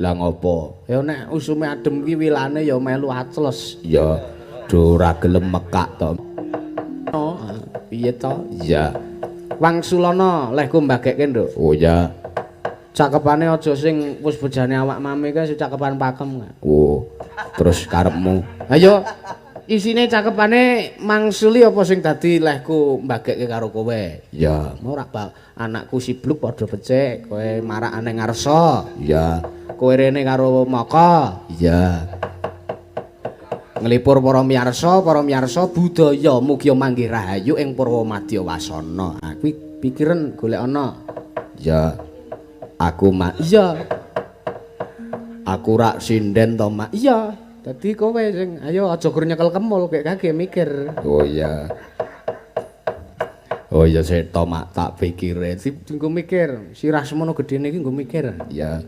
Lah ngopo? Ya nek usume adem ki wilane ya melu atles. Ya do ora gelem mekak to. Oh, piye to? Iya. Wangsulana lehku mbagekke, Nduk. Oh iya. Cakepane aja sing wis bejane awak mame kae sing cakepan pakem. Oh. Terus karepmu? Ayo isine cakepane mangsuli apa sing dadi lehku mbagekke karo kowe? Iya. Ora anakku sibluk padha becik, kowe marakane ngarsa. Iya. Kowe rene karo Maka. Iya. Nglipur para miyarsa budaya mugia manggih rahayu ing Purwa Madya Wasana. Ha kuwi pikiran golek ana. Iya. Aku mak. Iya. Aku rak sinden to, Mak. Iya. Dadi kowe sing ayo aja gur nyekel kemul kek kage mikir. Oh iya. Oh iya sik to, Mak, tak pikire. Nggo mikir, sirah semono gedene iki nggo mikir. Iya.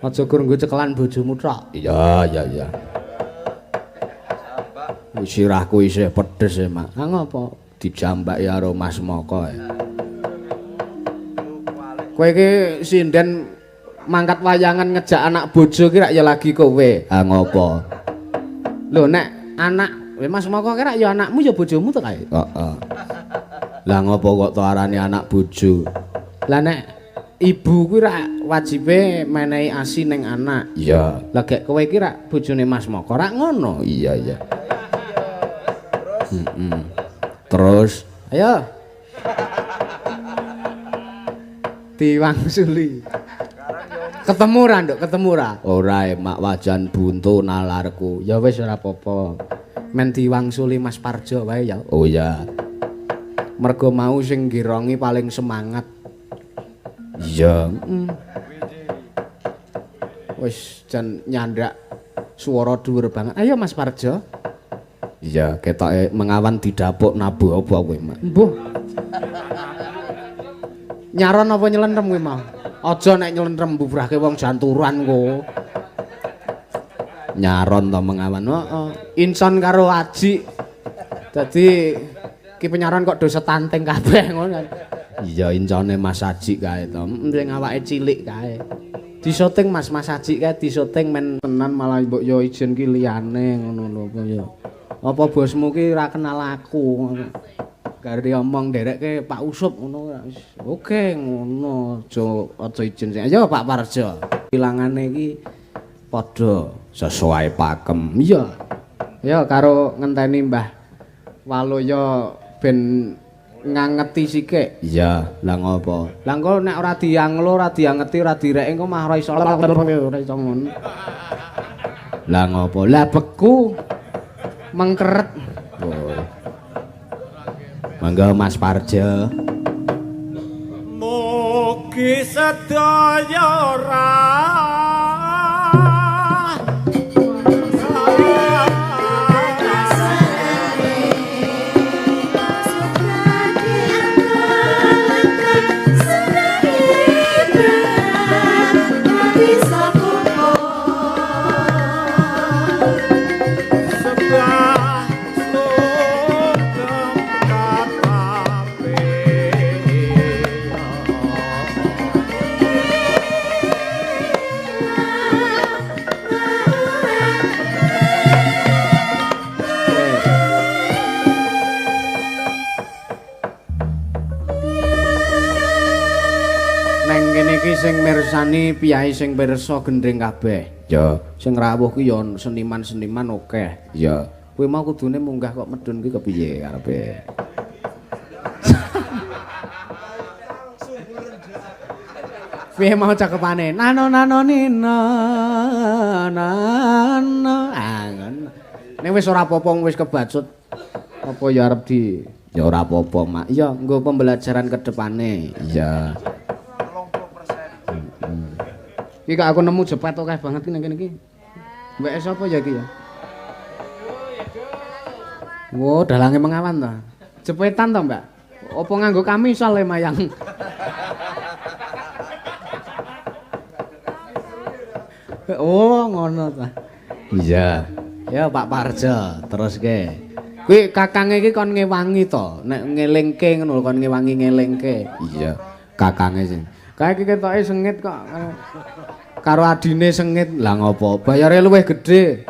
Aja gur nggo cekelan bojomu tok. Iya, iya, iya. Sirahku isih pedes e, Mak. Ha ngopo? Dijambaki karo Mas Moko. Kowe iki sinden mangkat wayangan ngejak anak bojo ki rak ya lagi kowe. Ha ngopo? Lho nek anak Mas Moko ki rak ya anakmu ya bojomu to kae? Heeh. Lah ngopo kok to arane anak bojo? Lah nek ibu kuwi rak wajibe menehi asi ning anak. Iya. Lah gek kowe iki rak bojone Mas Moko rak ngono. Iya, iya. Terus ayo diwangsuli. Ketemu ra, Nduk? Ketemu ra? Ora, Mak, wajan buntu nalarku. Ya wis ora apa-apa. Men diwangsuli Mas Parjo wae ya. Oh iya. Mergo mau sing girongi paling semangat. Iya. Wis jan nyandak swara dhuwur banget. Ayo Mas Parjo. Iya, ketoke mengawan didapuk nabuh apa kowe, Mak? Mbuh. Nyaron apa nyelentem kowe mau? Aja nek nylentrem mbubrahke wong janturan kok. Nyaron to Mengawan. Heeh. Inson karo Aji. Dadi ki penyaron kok do setanting kabeh ngono. Iya incone Mas Aji kae to. Sing awake cilik kae. Disoting Mas Aji kae disoting men tenan malah mbok yo izin ki liyane ngono lho apa ya. Apa bosmu ki ora kenal aku ngono. Gari omong nderekke Pak Usup ngono. Oke ngono aja izin sing. Ayo Pak Parjo. Pilangane iki padha sesuai pakem. Iya. Ya karo ngenteni Mbah Waluya ben ngangeti sikik. Iya, lah ngopo? Lah engko nek ora dianglo, ora diangeti, ora direk engko mah ora iso ora iso ngono. Lah ngopo? Lah beku mengkeret. Oh. Mangga Mas Parjo. Mugi sedaya sing mirsani piyai sing pirsa gendring kabeh. Ya, sing rawuh ki ya seniman-seniman akeh. Ya, kowe mau kudune munggah kok medhun ki kepiye karepe? Piye mau cakepane? Nano nano nino nano. Ah, ngono. Ning wis ora apa-apa wis kebacut. Apa ya arep di? Ya ora apa-apa, Mak. Ya, nggo pembelajaran ke depane. Iya. Iki kok aku nemu jepet akeh banget ki ning kene iki. Mbake sapa ya iki ya? Wo, dalange Mengawan ta. Jepetan ta, Mbak? Apa nganggo kamisol le mayang? Oh, ngono ta. Iya. Ya Pak Parjo, teruske. Kuwi kakange iki kon ngewangi to, nek ngelingke ngono lho kon ngewangi ngelingke. Iya, kakange sing. Kae iki ketoke sengit kok. Karo adine sengit. Lah ngopo? Bayare luwih gedhe.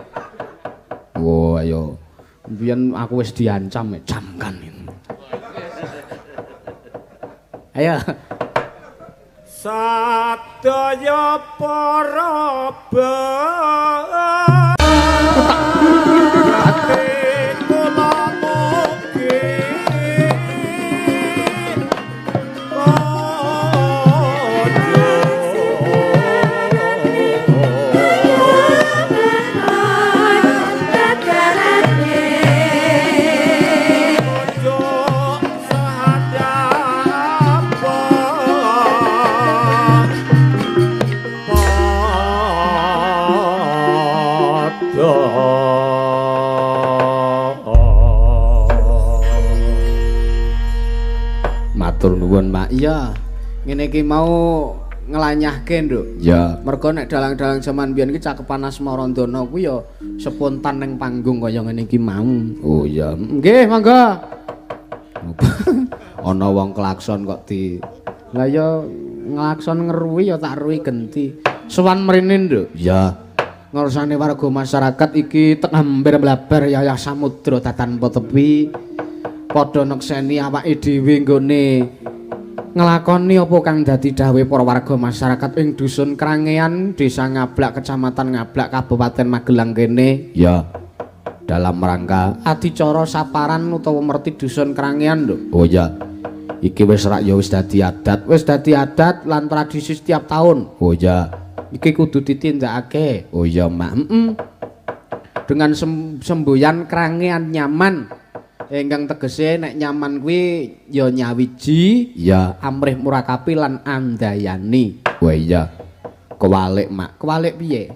Wo, ayo. Mbiyen aku wis diancam, camkan. Ayo. Sadaya para Matur nuwun, Pak. Iya. Ngene iki mau nglanyahke, Nduk. Iya. Mergo nek dalang-dalang jaman biyen iki cakepan Asmarandana kuwi ya spontan ning panggung kaya ngene iki mau. Oh iya. Nggih, monggo. Ana wong klakson kok di. Lah ya nglakson ngeruwi ya tak ruwi genti. Sowan mrene, Nduk. Iya. Ngarsane warga masyarakat iki tek hampir blabar yayah samudra tanpa tepi. Padha nekseni awake dhewe nggone nglakoni apa kang dadi dawuhe para warga masyarakat ing dusun Krangean, Desa Ngablak, Kecamatan Ngablak, Kabupaten Magelang kene. Ya. Dalam rangka adicara saparan utawa merti dusun Krangean lho. Oh iya. Iki wis rak ya wis dadi adat, wis dadi adat lan tradisi setiap tahun. Oh iya. Iki kudu ditindakake. Oh iya, Mak. Heeh. Dengan semboyan Krangean nyaman. Ingkang tegese nek nyaman kuwi ya nyawiji, ya amrih murakapi lan andayani. Wah iya. Kewalik, Mak. Kewalik piye?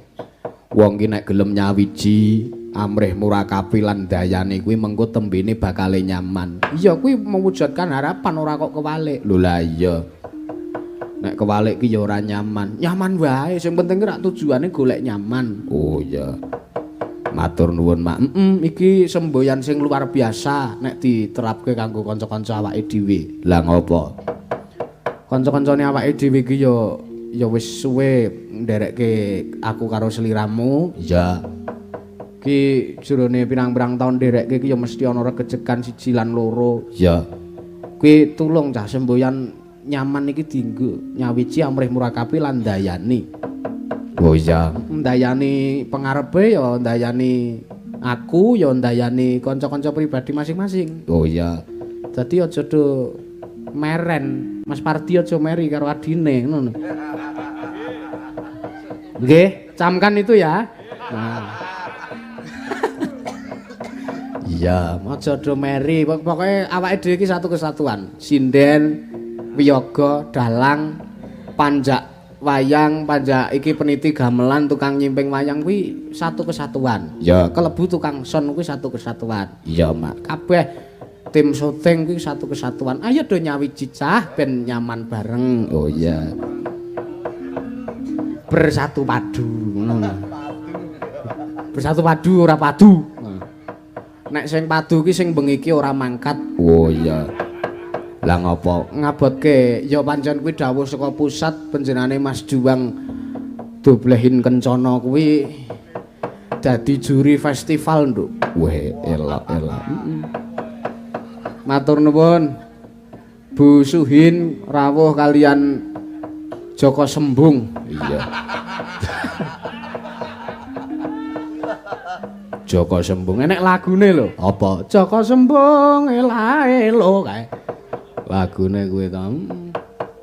Wong ki nek gelem nyawiji, amrih murakapi lan ndayani kuwi mengko tembene bakale nyaman. Iya kuwi mewujudkan harapan ora kok kewalik. Lho lah iya. Nek kewalik ki ya ora nyaman. Nyaman wae, sing penting ki rak tujuane golek nyaman. Oh iya. Matur nuwun, Mak. Iki semboyan sing luar biasa nek diterapke kanggo kanca-kanca awake dhewe. Lah ngopo? Kanca-kancane awake dhewe iki ya wis suwe nderekke aku karo sliramu. Iya. Ki jerone pirang-pirang taun nderekke iki ya mesti ana regejegan siji lan loro. Iya. Kuwi tulung cah semboyan nyaman iki dienggo nyawiji amrih murakabi lan ndayani. Oh iya. Ndayani pengarepe ya ndayani aku ya ndayani kanca-kanca pribadi masing-masing. Oh iya. Dadi aja do meren. Mas Pardi aja meri karo adine ngono. Nggih, camkan itu ya. Nah. Iya, aja do meri. Pokoke awake dhewe iki satu kesatuan. Sinden, wiyaga, dalang, panjak wayang, panjak iki peniti gamelan, tukang nyimping wayang kuwi satu kesatuan. Iya, kelebu tukang son kuwi satu kesatuan. Iya, Mak. Kabeh tim syuting kuwi satu kesatuan. Ayo do nyawiji cah ben nyaman bareng. Oh iya. Bersatu padu ngono. Bersatu padu ora padu. Nek sing padu ki sing bengi iki ora mangkat. Oh iya. Lah ngopo? Ngabotke ya pancen kuwi dawuh saka pusat panjenengane Mas Juwang Doblehin Kencana kuwi dadi juri festival, Nduk. Weh, elok-elok. Matur nuwun Bu Suhin rawuh kalian Joko Sembung. Iya. Joko Sembung enek lagune lho. Apa? Joko Sembung elae lho kae. Lagune kuwi ta.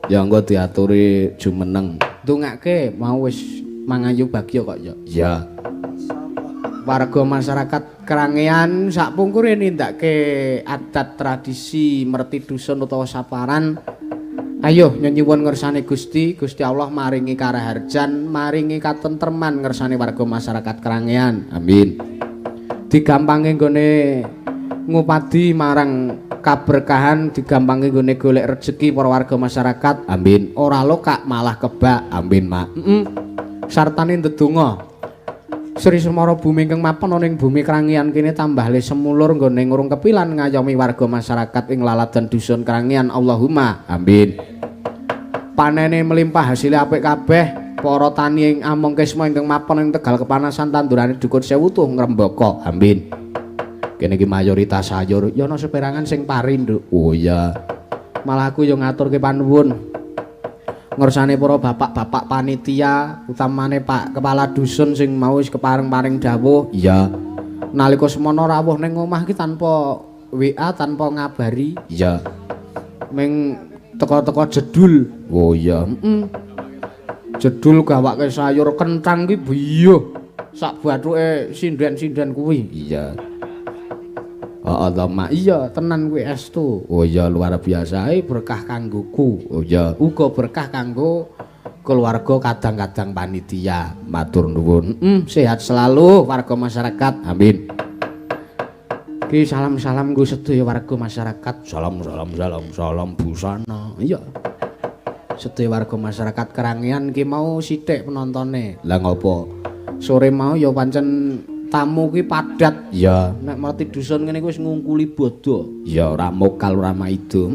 Ya engko diaturi jumeneng. Ndongake mau wis mangayu bagya kok ya. Iya. Warga masyarakat Krangean sakpungkure nindakake adat tradisi merti dusun utawa saparan. Ayo nyuwun ngersane Gusti, Gusti Allah maringi karaharjan, maringi katentreman ngersane warga masyarakat Krangean. Amin. Digampange nggone ngupadi marang kaberkahan, digampange nggone golek rejeki para warga masyarakat. Amin. Ora lokak malah kebak. Amin, Mak. Sartane ndedonga Sri Semara bumi ingkang mapan ana ing bumi Krangean kene tambah le semulur nggone ngrungkepi lan ngayomi warga masyarakat ing laladan dusun Krangean. Allahumma amin. Panene melimpah, hasile apik kabeh. Para tani ing Among Kisma ingkang mapan ing Tegal kepanasan tandurane dukun sewu tuh ngrembaka. Amin. Kene iki mayoritas sayur, ya ana seperangan sing pari, Nduk. Oh iya. Malah aku yo ngaturke panuwun ngersane para bapak-bapak panitia, utamane Pak Kepala Dusun sing mau wis kepareng-pareng dawuh. Iya. Nalika semono rawuh ning omah iki tanpa WA, tanpa ngabari. Iya. Ming teko-teko jedul. Oh iya. Jedul gawake sayur kentang ki biyuh sak bathuke sinden-sinden kuwi. Iya. Heeh to, Mak. Iya, tenan kuwi estu. Oh iya, luar biasa. Berkah kanggoku. Oh iya, uga berkah kanggo keluarga kadang-kadang panitia. Matur nuwun. Sehat selalu warga masyarakat. Amin. Ki salam-salam nggo sedaya warga masyarakat. Salam salam salam salam busana. Iya. Sedaya warga masyarakat Krangean ki mau sithik penontone. Lah ngopo? Sore mau ya pancen tamu ki padat. Iya. Nek merti dusun ngene iki wis ngungkuli bodho. Iya, ora mokal ora maido.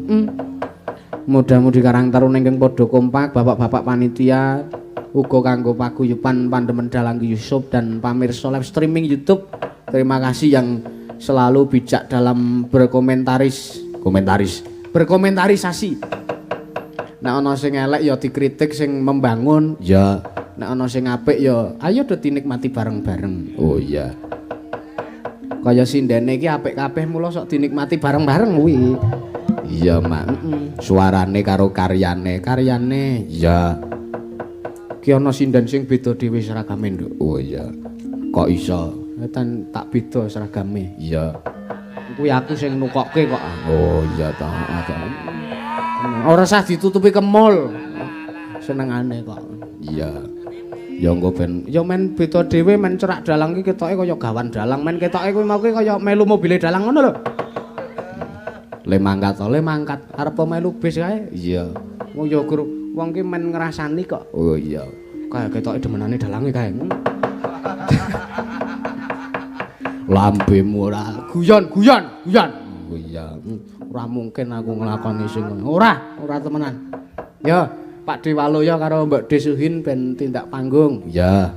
Mudah-mudi Karang Taruna ingkang padha kompak, bapak-bapak panitia uga kanggo paguyuban Pandemen Dalang Yusuf dan pamirsa live streaming YouTube. Terima kasih yang selalu bijak dalam berkomentaris, berkomentarisasi. Nek ana sing elek ya dikritik sing membangun. Ya. Nek ana sing apik ya ayo do dinikmati bareng-bareng. Oh iya. Kaya sindene iki apik kabeh mula sok dinikmati bareng-bareng kuwi. Iya, Mak. Suarane karo karyane. Karyane. Iya. Ki ana sinden sing beda dhewe seragame, Nduk. Oh iya. Kok iso? Wetan tak beda seragame. Iya. Kuwi aku sing nukokke kok. Oh iya ta. Ora usah ditutupi kemul. Senengane kok. Iya. Ya engko ben ya men beda dhewe, men cerak dalang ki ketoke kaya gawan dalang, men ketoke kuwi mau ki kaya melu mobile dalang ngono lho. Le mangkat to, le mangkat. Arep melu bis kae? Iya. Wong ya Wong ki men ngrasani kok. Oh iya. Kae ketoke demenane dalange kae. Lambemu ora guyon, guyon, guyon. Oh iya. Ora mungkin aku nglakoni sing ngono. Ora, ora temenan. Ya, Pak Dewaloyo karo Mbok Desuhin ben tindak panggung. Iya.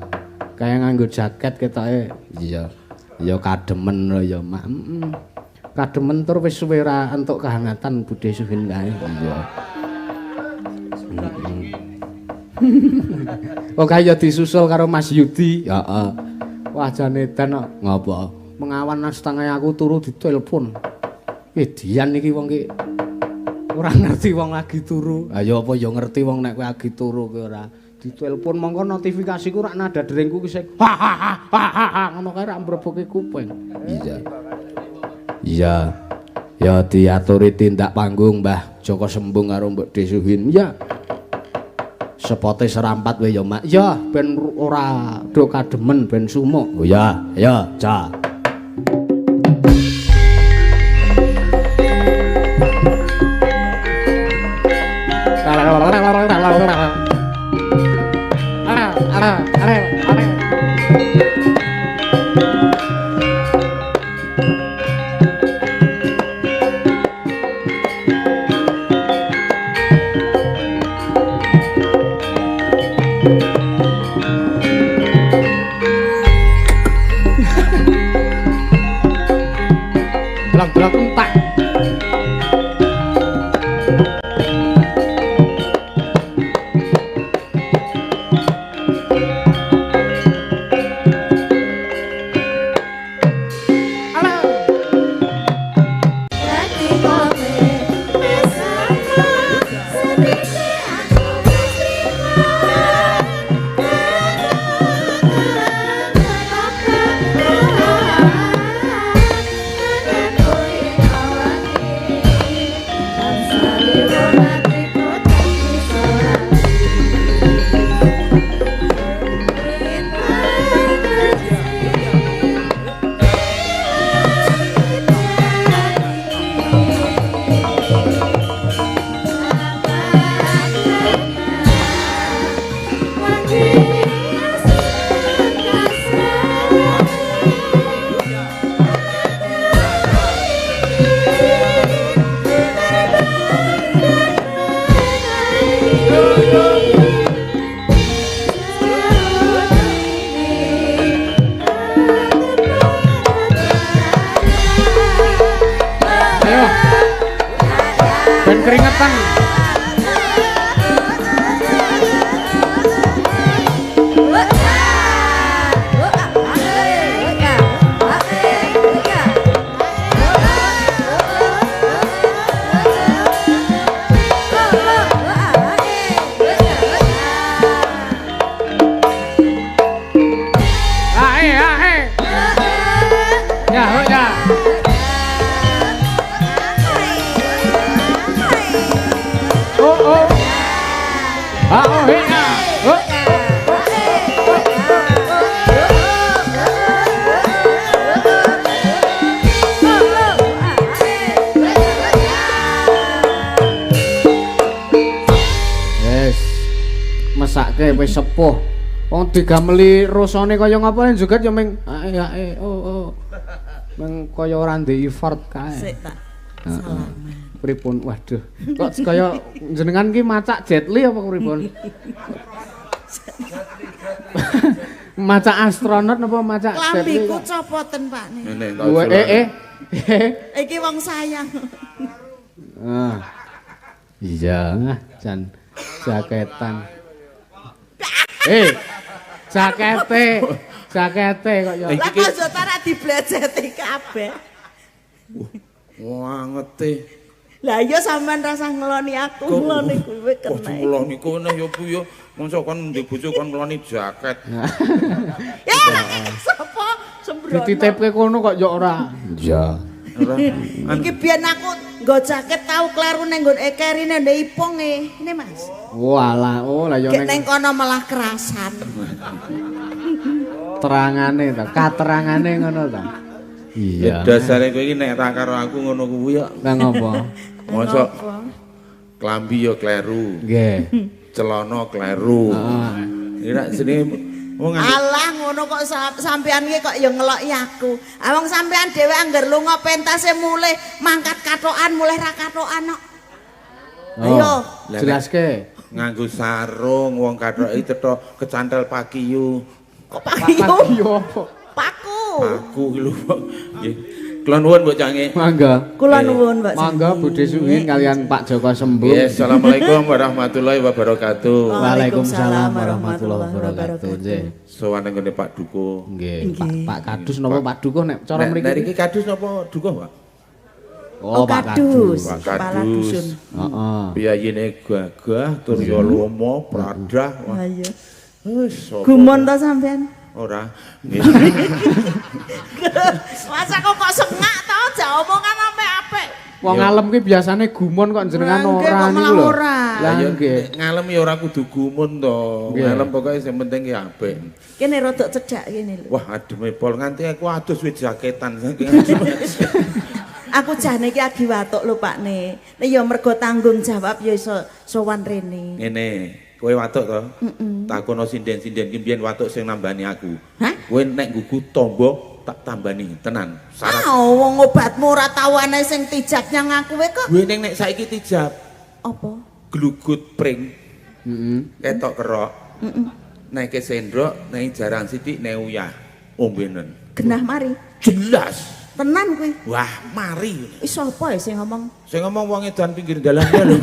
Kaya nganggo jaket ketoke. Iya. Ya kademen ya, Mak. Heeh. Kademen tur wis suwe ora entuk kehangatan Bude Suhin kae. Iya. Oh kaya disusul karo Mas Yudi. Heeh. Wah jane edan kok. Ngapa? Mengawan setengah aku turu ditelepon. Dian iki wong ki ora ngerti wong lagi turu. Ha ya apa ya ngerti wong nek kowe lagi turu kowe ora. Ditelepon mongko notifikasiku rak nada deringku ki sing ha ha ha ha ha ngono kae rak mbreboke kuping. Iya. Iya. Ya diaturi tindak panggung Mbah Joko Sembung karo Mbok Desuhin. Iya. Sepote serampat wae ya, Mak. Ya ben ora do kademen ben sumuk. Oh ya, ya, ca. Blak-blak entak. Ben keringetan. Ae ae. Ya, ya. Oh oh. Ah oh he ah. Oh. Yes. Mesake wis sepuh. Wong digameli rasane kaya ngapa joget ya ming ae ae oh oh. Ming kaya ora ndek effort kae. Sik tak salaman. Pripun? Waduh. Kok kaya jenengan ki macak Jet Li apa pripun? Macak astronot apa macak Jet Li? Lambiku copoten, Pak. Ngene Eh. Iki wong sayang. Ah. Iya, jan jaketan. Jakete, jakete kok ya. Lah kok jota ra diblejeti kabeh. Wangete. Lah iya sampean rasah ngeloni aku, ngeloni kowe kena. Kok ngeloni kowe ya Bu ya. Mosok kon ndek bojo kon ngeloni jaket. Ya sapa sembrono. Dititipke kono kok ya ora. Iya. Iki biyen aku nggo jaket tau kleru ning nggon ekerine ndek ipung e. Ini Mas. Walah, oh lah ya ning kono malah kerasan. Terangane ta, katerangane ngono ta. Iya. Dasare kowe iki nek ra karo aku ngono kuwi ya. Lah ngopo? Mosok klambi ya kleru. Nggih. celana kleru. Iki rak jenenge wong nganggo Alah ngono kok sampean iki kok ya ngeloki aku. Ah wong sampean dhewe angger lunga pentase mulih mangkat katokan mulih ra katokan kok. Ayo. Lah, Jelaske. Nganggo sarung wong kathoke cetha kecantel pakiyu. Kok paku? Paku apa? Paku. Paku ki lho. Nggih. Kula nuwun Mbok Cange. Mangga. Kula nuwun Mbak. Mangga Bude Suhin kalian Pak Joko Sembung. Nggih, assalamualaikum warahmatullahi wabarakatuh. Waalaikumsalam warahmatullahi wabarakatuh. Nggih. Sowan nggone Pak Duko. Nggih, Pak Kadus napa Pak Dukuh nek cara mriki? Nek iki Kadus napa Dukuh, Pak? Oh, Pak Kadus. Pak Kepala Kadus. dusun. Heeh. Piyayine gagah, tur ya lomo, pradah. Wah. Ha iya. Wis sapa? Gumun to sampean? Ora. Masa kok sengak to aja omongan apik-apik. Wong ngalem kuwi biasane gumun kok jenengan Nggih, ora kok niku malah lho. ora. Lah nggih. Ngalem ya ora kudu gumun to. Nggih. Ngalem pokoke sing penting ki apik. Kene rodok cedhak kene lho. Wah, ademe pol nganti aku adus wis jaketan saking ademe. Aku jane iki agi watuk lho Pak Ne. Nek ya mergo tanggung jawab ya iso sowan rene. Ngene, kowe watuk to? Takono sinden-sinden ki mbiyen watuk sing nambani aku. Hah? Kowe nek gugu tombo tak tambani tenan. Syarat. Ah, wong obatmu ora tau ana sing tijab nyang aku kowe kok. Kowe ning nek saiki tijab Apa? glugut pring Heeh. ketok kerok. Naike sendok, naik jarang sithik, naik uyah. Ombenen. Genah mari. Jelas. Tenan kuwi. Wah, mari. Wis sapa ya sing ngomong? Sing ngomong wong edan pinggir dalan ya lho.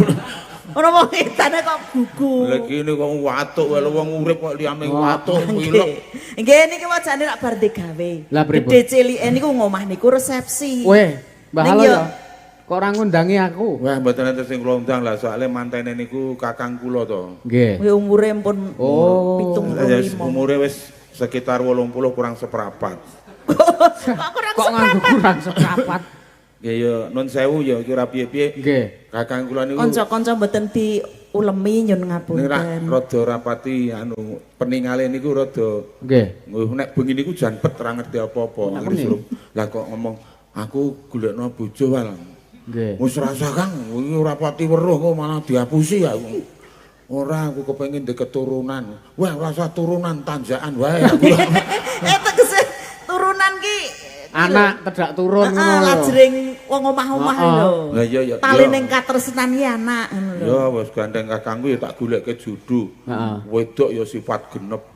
Ora wong edane kok gugu. Lha kene kok watuk wae lho wong urip kok liyane watuk pilek. Nggih niki wajane rak bar digawe. Lah, pripun? Gedhe cilike niku ngomah niku resepsi. Weh, Mbah Ning Halo yo- ya. Kok ora ngundangi aku? Wah, mboten enten sing kula undang lah soalé mantene niku kakang kula to. Nggih. Kuwi umure pun Oh. Ya, 75. umure wis sekitar 80 kurang seprapat. Kok kurang Kok nganggo kurang seprapat? Nggih ya nun sewu ya iki ora piye-piye. Nggih. Kakang kula niku Kanca-kanca mboten diulemi nyun ning rak ngapunten. rada rapati anu peningale niku rada Nggih. Nggih, nek bengi niku jan pet ora ngerti apa-apa. Napa Akhire nih? suruh, Lah kok ngomong aku golekno bojo wae. Nggih. Wis rasa Kang, iki ora pati weruh kok malah dihapusi aku. Ora aku kepengin ndek keturunan. Wah, rasa turunan tanjakan wae aku. Eh tegese turunan ki Anak tedak turun Heeh, ngono lho. lajring wong omah-omah Heeh. lho. Lah iya ya. Tali ya. ning katresnan ki anak ngono lho. Ya wis gandeng kakangku ya tak golekke judu. Heeh. Wedok ya sifat genep.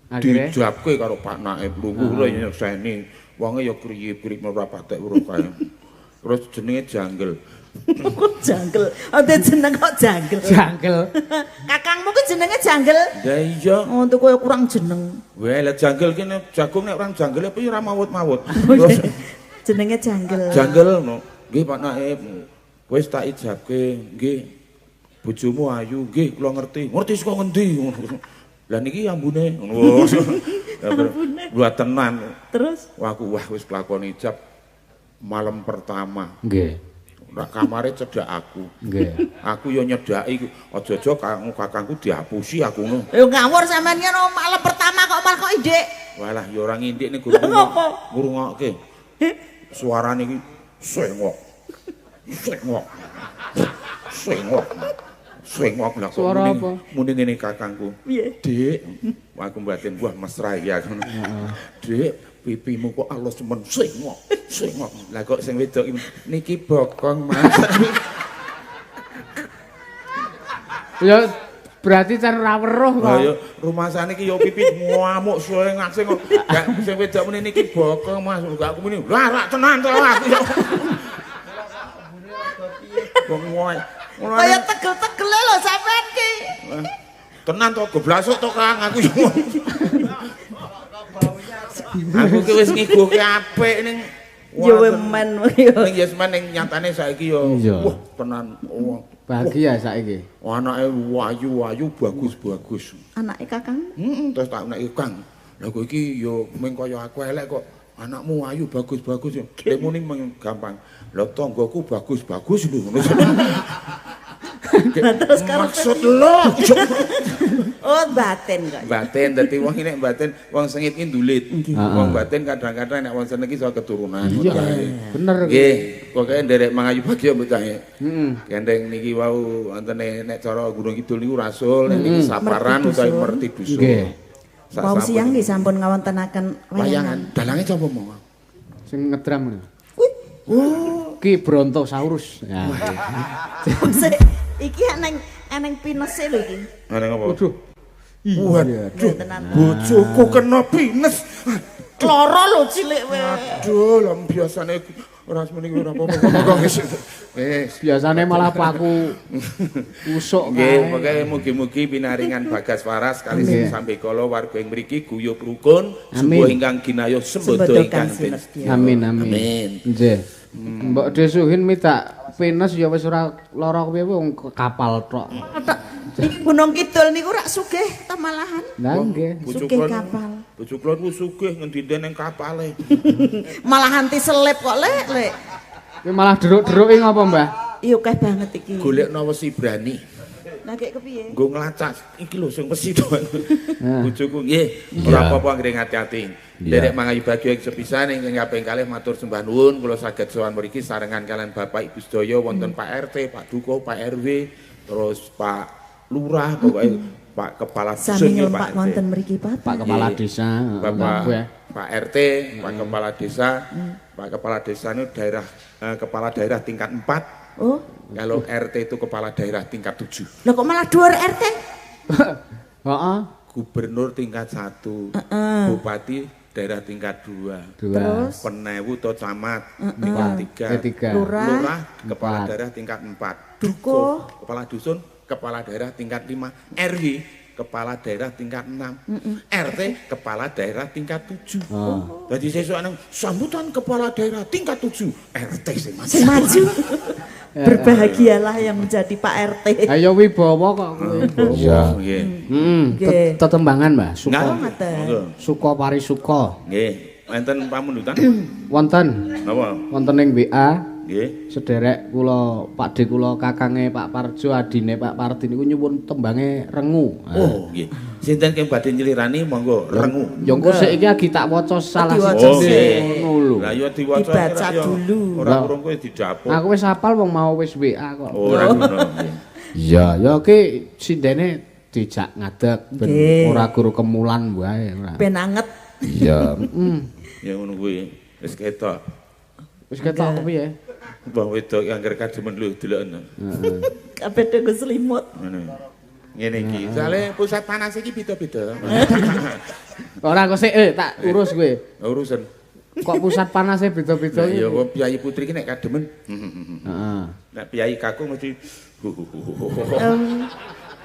Akhire Dijabke karo panake lungguh lho ya nyekseni. Wonge ya kriyip-kriyip ora patek weruh kae. Terus jenenge Janggel. Kok jangkel. Ate jeneng kok jangkel. jangkel. Kakangmu ki jenenge jangkel. Lah iya. Oh, untuk kowe kurang jeneng. Weh, lah janggel ki nek jagung nek orang janggel apa ya ora mawut-mawut. Terus Jenenge jangkel. janggel no. Nggih Pak Naib. Wis tak ijabke, nggih. Bojomu ayu, nggih kula ngerti. Ngerti saka ngendi? Lah niki ambune. Ngono. Wah tenan. Terus Wah aku wah wis kelakon ijab malam pertama. Nggih. Rak kamare cedhak aku. Nggih. Aku yo nyedhaki aja-aja kakangku dihapusi aku ngono. yo ngawur sampean ki no, malam pertama kok malah kok indik. Walah ya ora ngindik ning Lah, ngopo? ngrungokke. Suarane iki sengok. Sengok. Sengok. Sengok lah kok Suara muni- apa? Muni ngene kakangku. Piye? Dik, wah aku mbatin wah mesra iki aku. Dik, pipimu kok alus men sengok. Sengok. Lah kok sing wedok iki niki bokong Mas. Ya berarti can ora weruh kok. Lah ya rumasane iki ya pipi ngamuk sengak sengok. Gak sing wedok muni niki bokong Mas. Gak aku muni lah rak tenan to aku ya. Wong ngoe. Ngono Kaya tegel-tegele lho sampean ki. Tenan to goblasuk to Kang aku yo. Aku ki wis ngiguhke apik ning Ya wemen yo. Ning ya semen ning nyatane saiki yo Iya. wah tenan wah Bahagia saiki. anake wayu-wayu bagus-bagus. Anake kakang. Heeh, terus tak nek Kang. Lah kok iki yo mung kaya aku elek kok anakmu ayu bagus-bagus. Lek muni mung gampang. Lah tanggaku bagus-bagus lho ngono. Lah terus karepe Maksud lo. Oh, batin kok. Batin dadi wong nek batin wong sengit ki ndulit. Wong batin kadang-kadang nek wong seneng ki iso keturunan. Iya, bener. Nggih, pokoke nderek mangayu bagya bocah. Heeh. Gendeng niki wau wontene nek cara Gunung Kidul niku rasul, nek niki saparan utawi merti dusun. Nggih. Wau siang nggih sampun ngawontenaken wayangan. Dalange sapa mau? Sing ngedram ngono. Oh, ki Brontosaurus. Ya. Iki eneng pinese lho iki. Eneng apa? Waduh. Waduh. Bojoku kena pines. Loro lho cilik wae. Aduh, lha biasane ora semene ora apa-apa. Monggo wis. Wis, biasane malah paku usuk kae. Nggih, pokoke mugi-mugi pinaringan bagas waras kali sambekala warga ing mriki guyub rukun, subuh ingkang ginayuh sembodo ingkang sinedya. Amin amin. Nggih. Mbok Desuhin midak pines ya wis ora lara piye wong kapal tok. Gunung Kidul niku rak sugih ta malahan. Lah nggih. Sugih kapal. Bojo kula niku sugih ngendi-endi ning kapale. Malahan diselip kok lek lek. Kuwi malah deruk-deruki ngapa, Mbah? Iya akeh banget iki. Golekno wesi brani. Lah kek kepiye? Nggo nglacak iki lho sing wesi to. Bojoku nggih, ora apa-apa anggere ngati-ati. Nderek mangayu bagya ing sepisan ingkang kaping kalih matur sembah nuwun kula saged sowan mriki sarengan kalian Bapak Ibu sedaya wonten Pak RT, Pak Duko, Pak RW, terus Pak Lurah, pokoke Pak Kepala Dusun nggih Pak wonten mriki Pak. Pak Kepala Desa, Bapak Pak RT, Pak Kepala Desa. Pak Kepala Desa itu daerah kepala daerah tingkat 4. Oh. Kalau RT itu kepala daerah tingkat 7. Lah kok malah dhuwur RT? Heeh. Gubernur tingkat 1, bupati daerah tingkat 2. Terus penewu atau camat tingkat 3. Lurah, kepala daerah tingkat 4. Duko, kepala dusun, kepala daerah tingkat 5. RW kepala daerah tingkat 6. RT kepala daerah tingkat 7. Oh. Jadi sesuk nang sambutan kepala daerah tingkat 7, RT sing maju. Sing maju. Berbahagialah yang menjadi Pak RT. Ayo wibawa kok kuwi. Iya. Nggih. Heeh. Tetembangan, Mbah. Suka. Suka parisuka. Nggih. Wonten pamundutan? Wonten. Napa? Wonten ing WA. Nggih. Sederek kula Pak D kula kakange Pak Parjo adine Pak Pardi niku nyuwun tembange rengu. Oh nggih. Sinten keng badhe nyelirani monggo rengu. Ya engko sik iki lagi tak waca salah siji ngono lho. Lah ya diwaca dibaca dulu. Ora urung kowe didapuk. Aku wis hafal wong mau wis WA kok. Ora ngono nggih. Iya, ya ki sindene dijak ngadeg ben ora guru kemulan wae ora. Ben anget. Iya. Ya ngono kuwi. Wis ketok. Wis ketok piye? Wong wedok angger kademen lho deloken. Heeh. Kabeh do selimut. Ngene. Ngene iki. Soale pusat panas iki beda-beda. Ora kok sik tak urus kowe. Urusan. Kok pusat panasnya beda-beda iki? Ya wong piyayi putri iki nek kademen. Heeh. Nek piyayi kakung mesti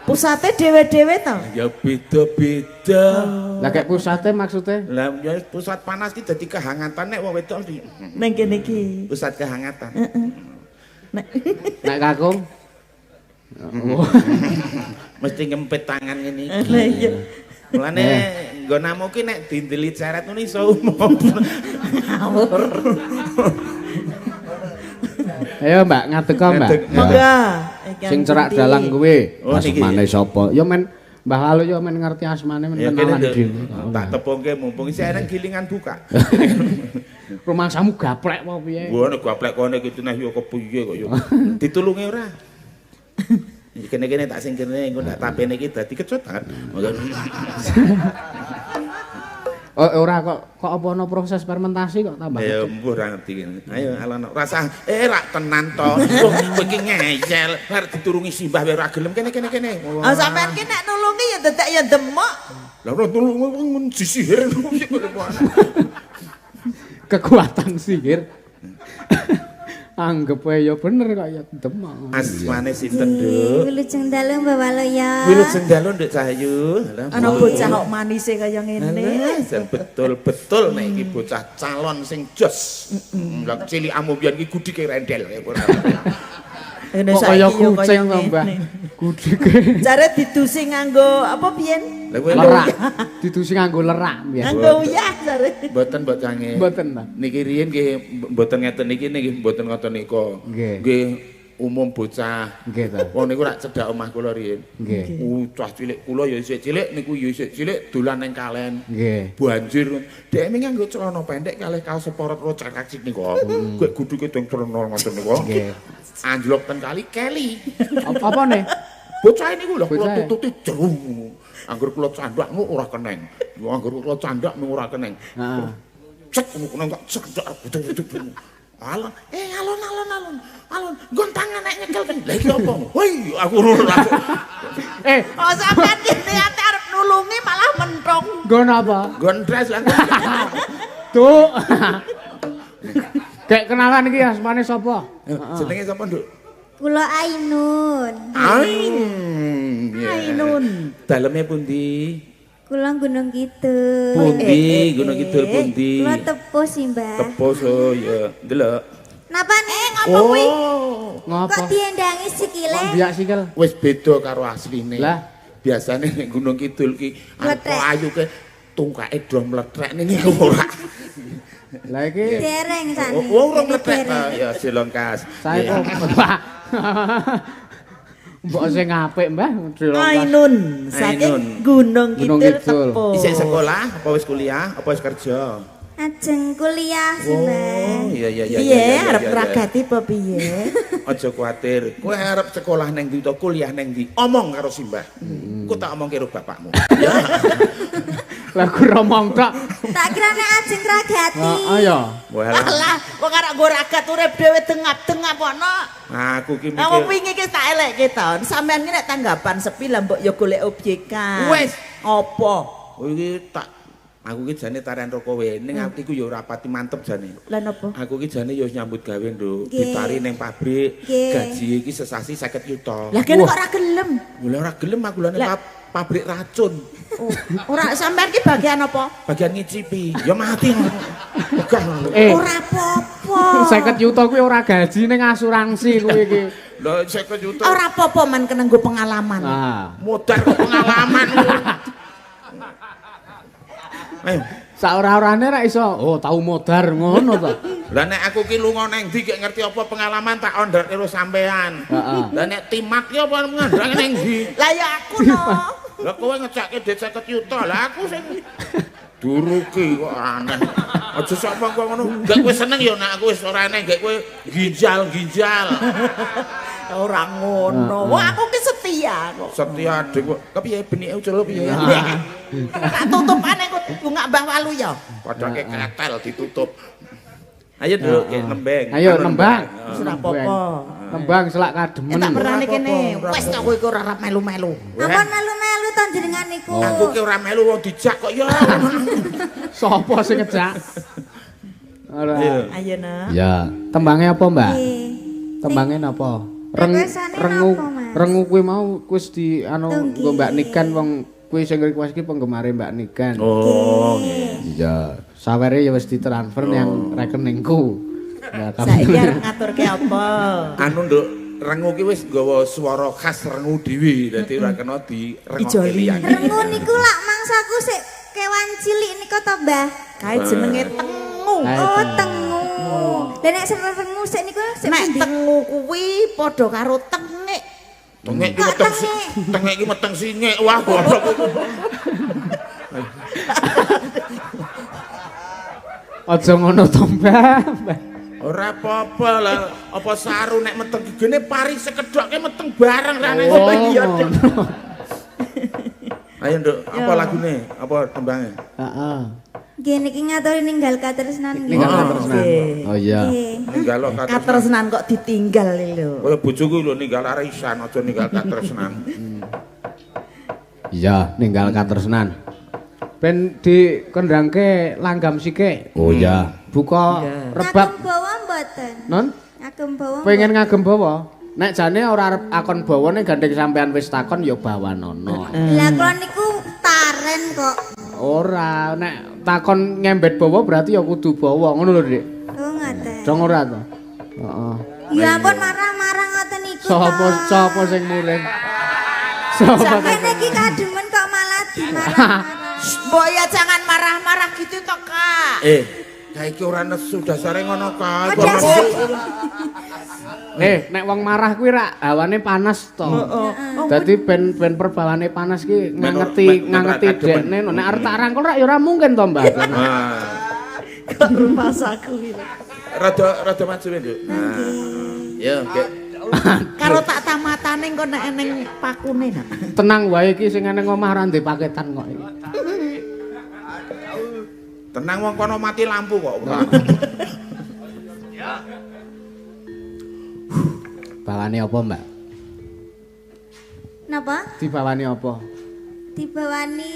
pusate dhewe-dhewe to? Ya beda-beda. Lah kek pusate maksudnya? Lah ya pusat panas ki dadi kehangatan nek wong wedok mesti nang kene iki. Pusat kehangatan. Heeh. Nek kakung mesti ngempet tangan ngene iki. Lah iya. Mulane nggonamu ki nek dindeli ceret ngono iso umum. Ngawur. Ayo Mbak ngadeg kok Mbak. Monggo. Sing cerak dalang kuwi. Asmane sapa? Ya men Mbah Lalu ya men ngerti asmane men kenalan dhewe. Tak tepungke mumpung isih eneng gilingan buka. Rumangsamu gaplek apa piye? Wah nek gaplek kono iki nah yo kepiye kok yo. Ditulungi ora? Kene-kene tak sing kene engko ndak tapene iki dadi kecut banget. Oh ora kok kok apa ana proses fermentasi kok tambah. Ya mbuh ora ngerti kene. Ayo alono rasah rak tenan to. Kowe iki ngeyel arep diturungi simbah wae ora gelem kene kene kene. Ah sampean ki nek nulungi ya dadak ya demok. Lah ora nulungi wong disihir. Kekuatan sihir. Anggep wae ya bener kok ya demok. Asmane sinten, Nduk? Wilujeng dalu Mbak Waluya. Wilujeng dalu Nduk Cahyu. Ana bocah kok manise kaya ngene. Betul-betul nek iki bocah calon sing jos. Lah cilikamu biyen iki gudike rendel kaya ora. Kok kaya kucing to, Mbah. Gudike. Jare didusi nganggo apa biyen? Lerak. Didusi nganggo lerak biyen. Nganggo uyah jare. Mboten mbok cange. Mboten ta. Niki riyin nggih mboten ngeten niki nggih mboten ngoten nika. Nggih Umum bocah. Nggih ta. Wong niku rak cedhak omah kula riyin. Nggih. Cah cilik kula ya isih cilik niku ya isih cilik dolan ning kalen. Nggih. Banjir. Dhek nganggo celana pendek kalih kaos seporot rocak kacik niku. Kuwi guduke dong celana ngoten niku. Nggih. Anjlok ten kali keli. Apa ne? Bocah niku lho kula Bocahe. tututi jeru. Angger kula candhak mu ora keneng. Angger kula candhak mu ora keneng. Heeh. Cek ngono kok cek cek. Alon, alon alon alon. Alon, nggon tangan nek nyekel. Lah iki apa? Woi, aku langsung. Oh sampean ki niate arep nulungi malah menthong. Nggon apa? Nggon dress lah. Duh. Kayak kenalan iki asmane sapa? Jenenge sapa, Nduk? Kula Ainun. Ain. Ainun. Daleme pundi? Kula Gunung Kidul. Pundi, Gunung Kidul pundi? Kula Tepuh sih, Mbah. Tepuh so ya, ndelok. Napa nih? Ngopo kuwi? Oh, Ngopo? Kok diendangi sikile? Kok biak sikil? wis beda karo asline. Lah. Biasane nek Gunung Kidul ki arep Mletrek. ayu ke tungkake do mletrek ning ora. Lah iki Dereng sane. Oh, ora mletrek. Dereng. Ya silongkas. saya kok Mbok sing apik, Mbah. Ainun saking Ainun. Gunung Gunung Kidul Kidul. Tepuh. Isih sekolah, apa wis kuliah, apa wis kerja? Ajeng kuliah sih, Mbah. Oh, iya iya iya. Piye arep ngragati apa piye? Aja kuwatir. Kowe arep sekolah neng ndi utawa kuliah neng ndi? Omong karo Simbah. Ku tak omong karo bapakmu. Ya. Lah ku romong tok. Tak kira nek ajeng ngragati. Heeh ya. Walah, Alah, wong arep nggo ragat urip dhewe dengap-dengap ana. aku ki Lah wong mikir. wingi ki tak elekke to. Sampeyan ki nek tanggapan sepi lah mbok ya golek objekan. Wes. Apa? Oh, iki tak aku ki jane tarian roko kowe ning atiku ya ora pati mantep jane. Lah napa? Aku ki jane ya wis nyambut gawe, Nduk. Nggih. Ditari ning pabrik, Nggih. gaji iki sesasi 50 yuta. Lah kene kok ora gelem. Lah ora gelem aku lha ning Lah. pabrik racun. Oh, ora sampean ki bagian apa? Bagian ngicipi. Ya mati. Wegah. Ora apa-apa. 50 yuta kuwi ora gaji ning asuransi kuwi iki. Lah 50 yuta. Ora apa-apa man kena nggo pengalaman. Nah, Modar kok pengalaman. Ayo. sak ora-orane ra iso. Oh, tau modar ngono to. Lah nek aku ki lunga neng ndi gek ngerti apa pengalaman tak ondher karo sampean. Heeh. Lah nek timat ki apa ngandhang neng ndi? Lah ya aku no. Lah kowe ngecake dhuwit 50 yuta, lah aku sing duruki kok aneh. Aja sok mongko ngono. Gek kowe seneng ya nek aku wis ora aneh, gek kowe ginjal-ginjal. Ora ngono. Wah aku ki setia kok. Setia adik kok. Kepiye benike ucul piye? Tak tutupane kok bungak Mbah Walu ya. Padake ketel ditutup. Ayo nduk, gek nembeng. Ayo nembang. Wis ora apa-apa. Nembang selak kademen. Tak pernah kene. Ora Wis to kowe iku ora arep melu-melu. Ampun melu-melu to jenengan niku. Aku ki ora melu wong dijak kok ya. Sopo sing ngejak? Ora. Ayo nak. Ya, tembange apa, Mbak? Nggih. Tembange napa? Requestane Rengu napa, Mas? rengu kuwi mau wis di anu Tunggi. nggo Mbak Niken wong kuwi sing request ki penggemare Mbak Niken. Oh, nggih. Iya, sawere ya wis ditransfer yang rekeningku. Ya, Saiki arep ngaturke apa? Anu nduk, rengu ki wis nggawa swara khas rengu dhewe, dadi ora kena direngokke Ijoli. liyane. Rengu niku lak mangsaku sik kewan cilik niku to, Mbah. Kae jenenge tengu. Kae Oh, tengu. Lah nek sing rengu sik niku sik Nek pundi? tengu kuwi padha karo tengik. Tengek ki Kok meteng tengek? tengek ki meteng singek. Wah, goblok. Aja ngono to, Mbak. Ora apa-apa lah, apa saru nek meteng gigine pari sekedhoke meteng bareng rane. Oh, iya, ngono. Ayo nduk, apa lagune? Apa tembange? Heeh. Nggih niki ngaturi ninggal katresnan nggih. Ninggal Oh. katresnan. Oh iya. Nggih. Ninggal katresnan. Katresnan kok ditinggal lho. Kaya bojoku lho ninggal arisan aja ninggal katresnan. Iya, ninggal katresnan. Ben dikendangke langgam sike. Oh iya. Buka rebab. Ngagem bawa mboten? Non? Ngagem bawa. Pengen ngagem bawa. Nek jane ora arep akon bawane gandeng sampean wis takon ya bawanono. Lah kula niku taren kok. Ora, nek takon ngembet bawa berarti ya kudu bawa ngono lho, Dik. Oh ngoten. Dong ora to? Heeh. Ya ampun marah-marah ngoten niku. Sapa sapa sing mulih? Sapa Sampeyan iki kademen kok malah dimarah-marah. Mbok ya jangan marah-marah gitu toh, Kak. Kae iki ora nesu dasare ngono kae. Oh, dasar. Nek wong marah kuwi rak hawane panas to. Dadi ben perbawane panas ki ngangeti dekne. Nek arep tak rangkul rak ya ora mungkin to, Mbah. Kok rumasaku iki. Rada maju, Nduk. Ya, oke. Karo tak tamatane engko nek eneng pakune nak. Tenang wae iki sing eneng omah ora ndek paketan kok iki. Tenang wong kono mati lampu kok ora. Bawane apa, Mbak? Napa? Dibawani apa? Dibawani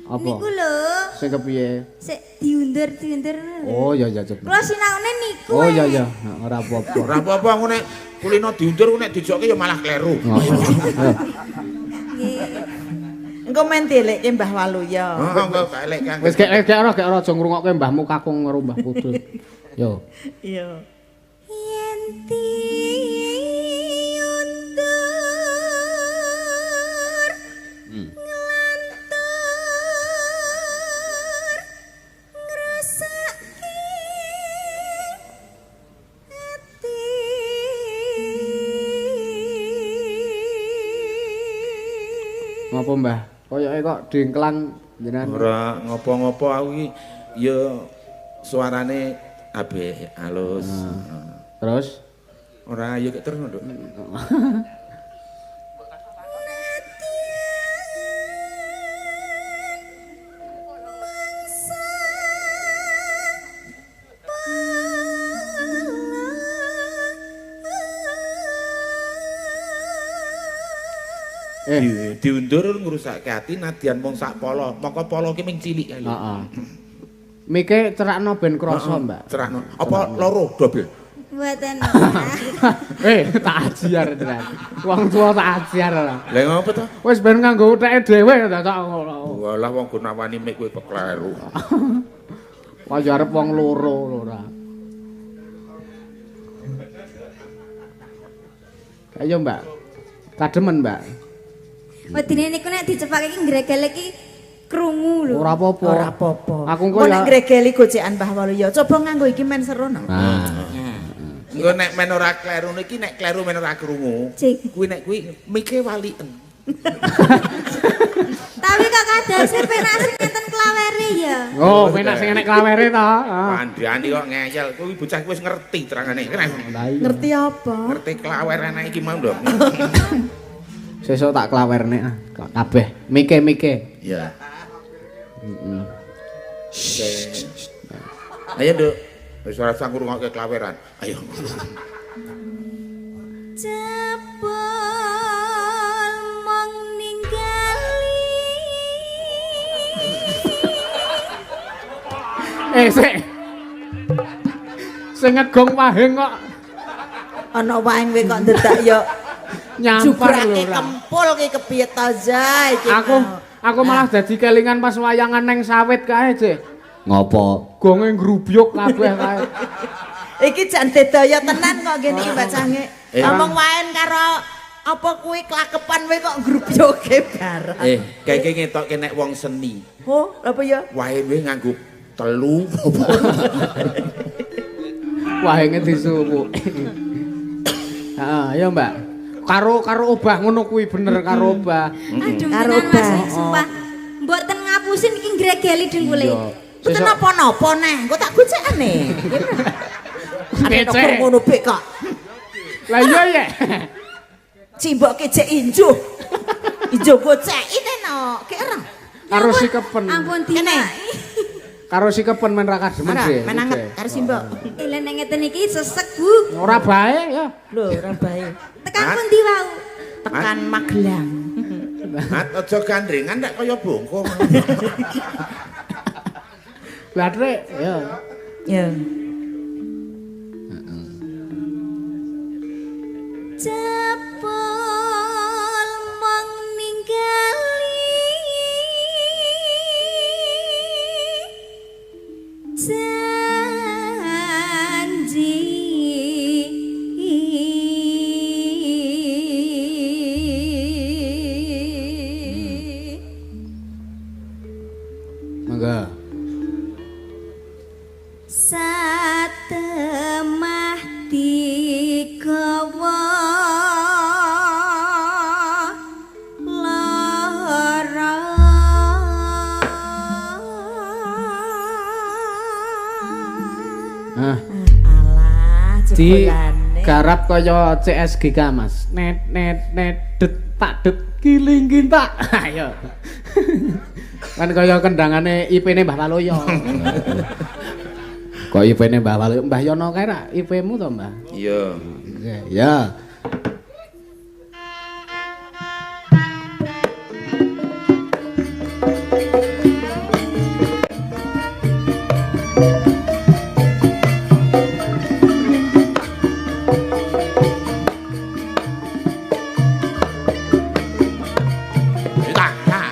apa? Niku lho. Sing kepiye? Sik diundur-diundur. Oh iya iya coba. Kula sinaune niku. Oh iya iya, ora apa-apa. Ora apa-apa aku nek kulino diundur nek dijokke ya malah kleru. Nggih. Engko men dielekke Mbah Waluya. Heeh, engko tak elekke. Wis gek ora aja ngrungokke mbahmu kakung karo Mbah Putu. Yo. Iya. Yen diundur nglantur ngrasake ati. Ngopo Mbah? Koyoke kok dingklang jenengan. Ora ngopo-ngopo aku iki ya suarane apik, halus. Terus ora ya terus Nduk. Diundur ngrusake ati nadyan mung sak polo. Moko polo ki ming cilik kae lho. Heeh. Mike cerakno ben krasa, Mbak. Cerakno. Apa loro dobel? Mboten. Tak ajar tenan. Wong tuwa tak ajar ora. Lah ngopo to? Wis ben nganggo uteke dhewe ta tak ngono. Walah wong gunawani mik kowe kekleru. Wah ya arep wong loro ora. Ayo, Mbak. Kademen, Mbak. Wedine niku nek dicepake iki ngregel iki krungu lho. Ora apa-apa. Ora apa-apa. Aku engko nek ngregeli gocekan Mbah Waluya, coba nganggo iki men seru no. Nah. Engko nek men ora kleru niki nek kleru men ora krungu. Kuwi nek kuwi mike waliken. Tapi kok kadose penak sing enten klawere ya. Oh, penak sing enek klawere ta. Kandhani kok ngeyel. Kuwi bocah wis ngerti terangane. Ngerti apa? Ngerti klawer anak iki mau ndok. Sesuk tak klawerne ah, kabeh. Mike-mike. Iya. Heeh. Ayo, Nduk. Wis ora usah ngrungokke klaweran. Ayo. Jebul mong ninggali. Sik. Sing ngegong wahing kok ana wahing kowe kok ndedak ya nyampar lho ora. Kempul ki kepiye ta iki. Aku malah dadi kelingan pas wayangan neng sawit kae, Cek. Ngopo? Gonge ngrubyuk kabeh kae. Iki jan dedaya tenan kok ngene iki Mbak Cange. Ngomong waen karo apa kuwi klakepan kowe kok ngrubyuke barang. Kae ngetokke nek wong seni. Oh, apa ya? Wae kowe nganggo telu. Wahenge disuwuk. Heeh, ayo Mbak. Karo obah ngono kuwi bener karo obah. Aduh, karo obah. Sumpah. Mboten ngapusin iki ngregeli dengkule. Mboten napa-napa neh, engko tak gocekane. Ada ngono bek kok. Lah iya ya. Cimboke jek injuh. Injuh goceki no, ki ora. Karo sikepen. Ampun dina. Karo sikepen men ra kademen sih. Men anget karo simbok. Lah nek ngeten iki sesek, Bu. Ora bae ya. Lho, ora bae. Tekan pundi wau? Tekan Magelang. Mat aja gandringan nek kaya bongko. Lah trek ya. Ya. Jebul mong ninggali janji. Mangga. Satemah digawa Di Jebolane. garap kaya CSGK, Mas. Net net net det tak det kiling kintak. Ayo. Kan kaya kendangane IP-ne Mbah Waloyo. Kok IP-ne Mbah Waloyo? Mbah Yono kae ra IP-mu to, Mbah? Iya. Oke, ya. Tak, tak.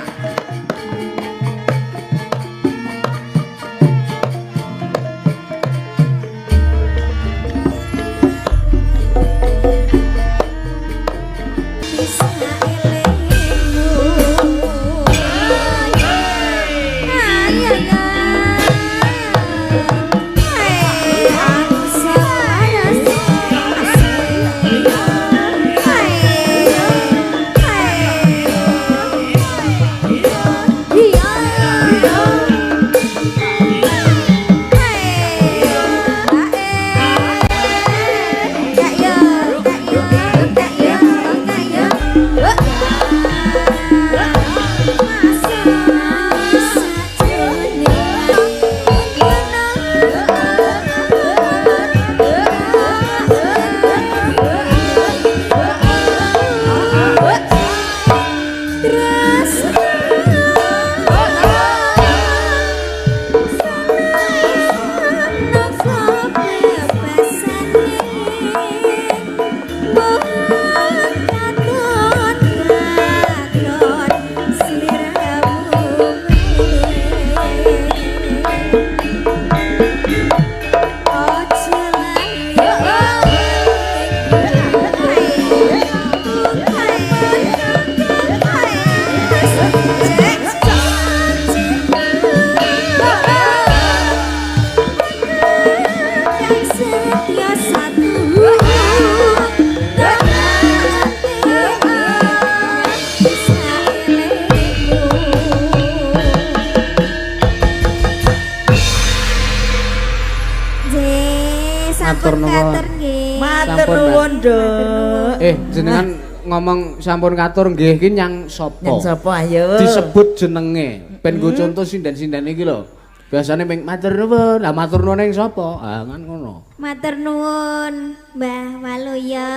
Sampun Matur nuwun. katur nggih. Matur Sampun, Mbak. nuwun, Nduk. Jenengan ngomong sampun katur nggih iki nyang sapa? Nyang sapa ayo? Disebut jenenge. Ben nggo contoh sinden-sinden iki lho. Biasane ming matur nuwun, lah matur nuwun ning sapa? Ah kan ngono. Matur nuwun Mbah Waluya.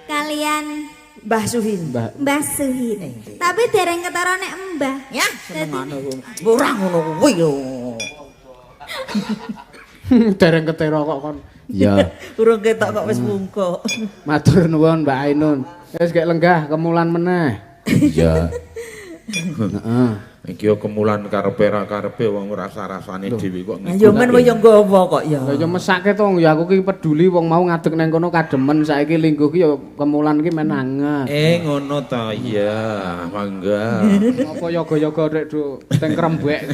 Kalian Mbah Suhin. Mbah Mbah Suhin. Tapi dereng ketara nek Mbah. Ya, senengane kuwi. Ora ngono kuwi lho. Dereng ketera kok kon. Iya. Urung ketok kok wis bungkuk. Matur nuwun Mbak Ainun. Wis gek lenggah kemulan meneh. Iya. Heeh. Iki yo kemulan karepe ra karepe wong rasa-rasane dhewe kok. Ayo men yo nggawa kok ya. Lah ya mesake to ya aku ki peduli wong mau ngadeg nang kono kademen saiki lingguh ki ya kemulan ki men anget. Ngono ta. Iya, mangga. Apa yoga-yoga rek Duk teng krembek.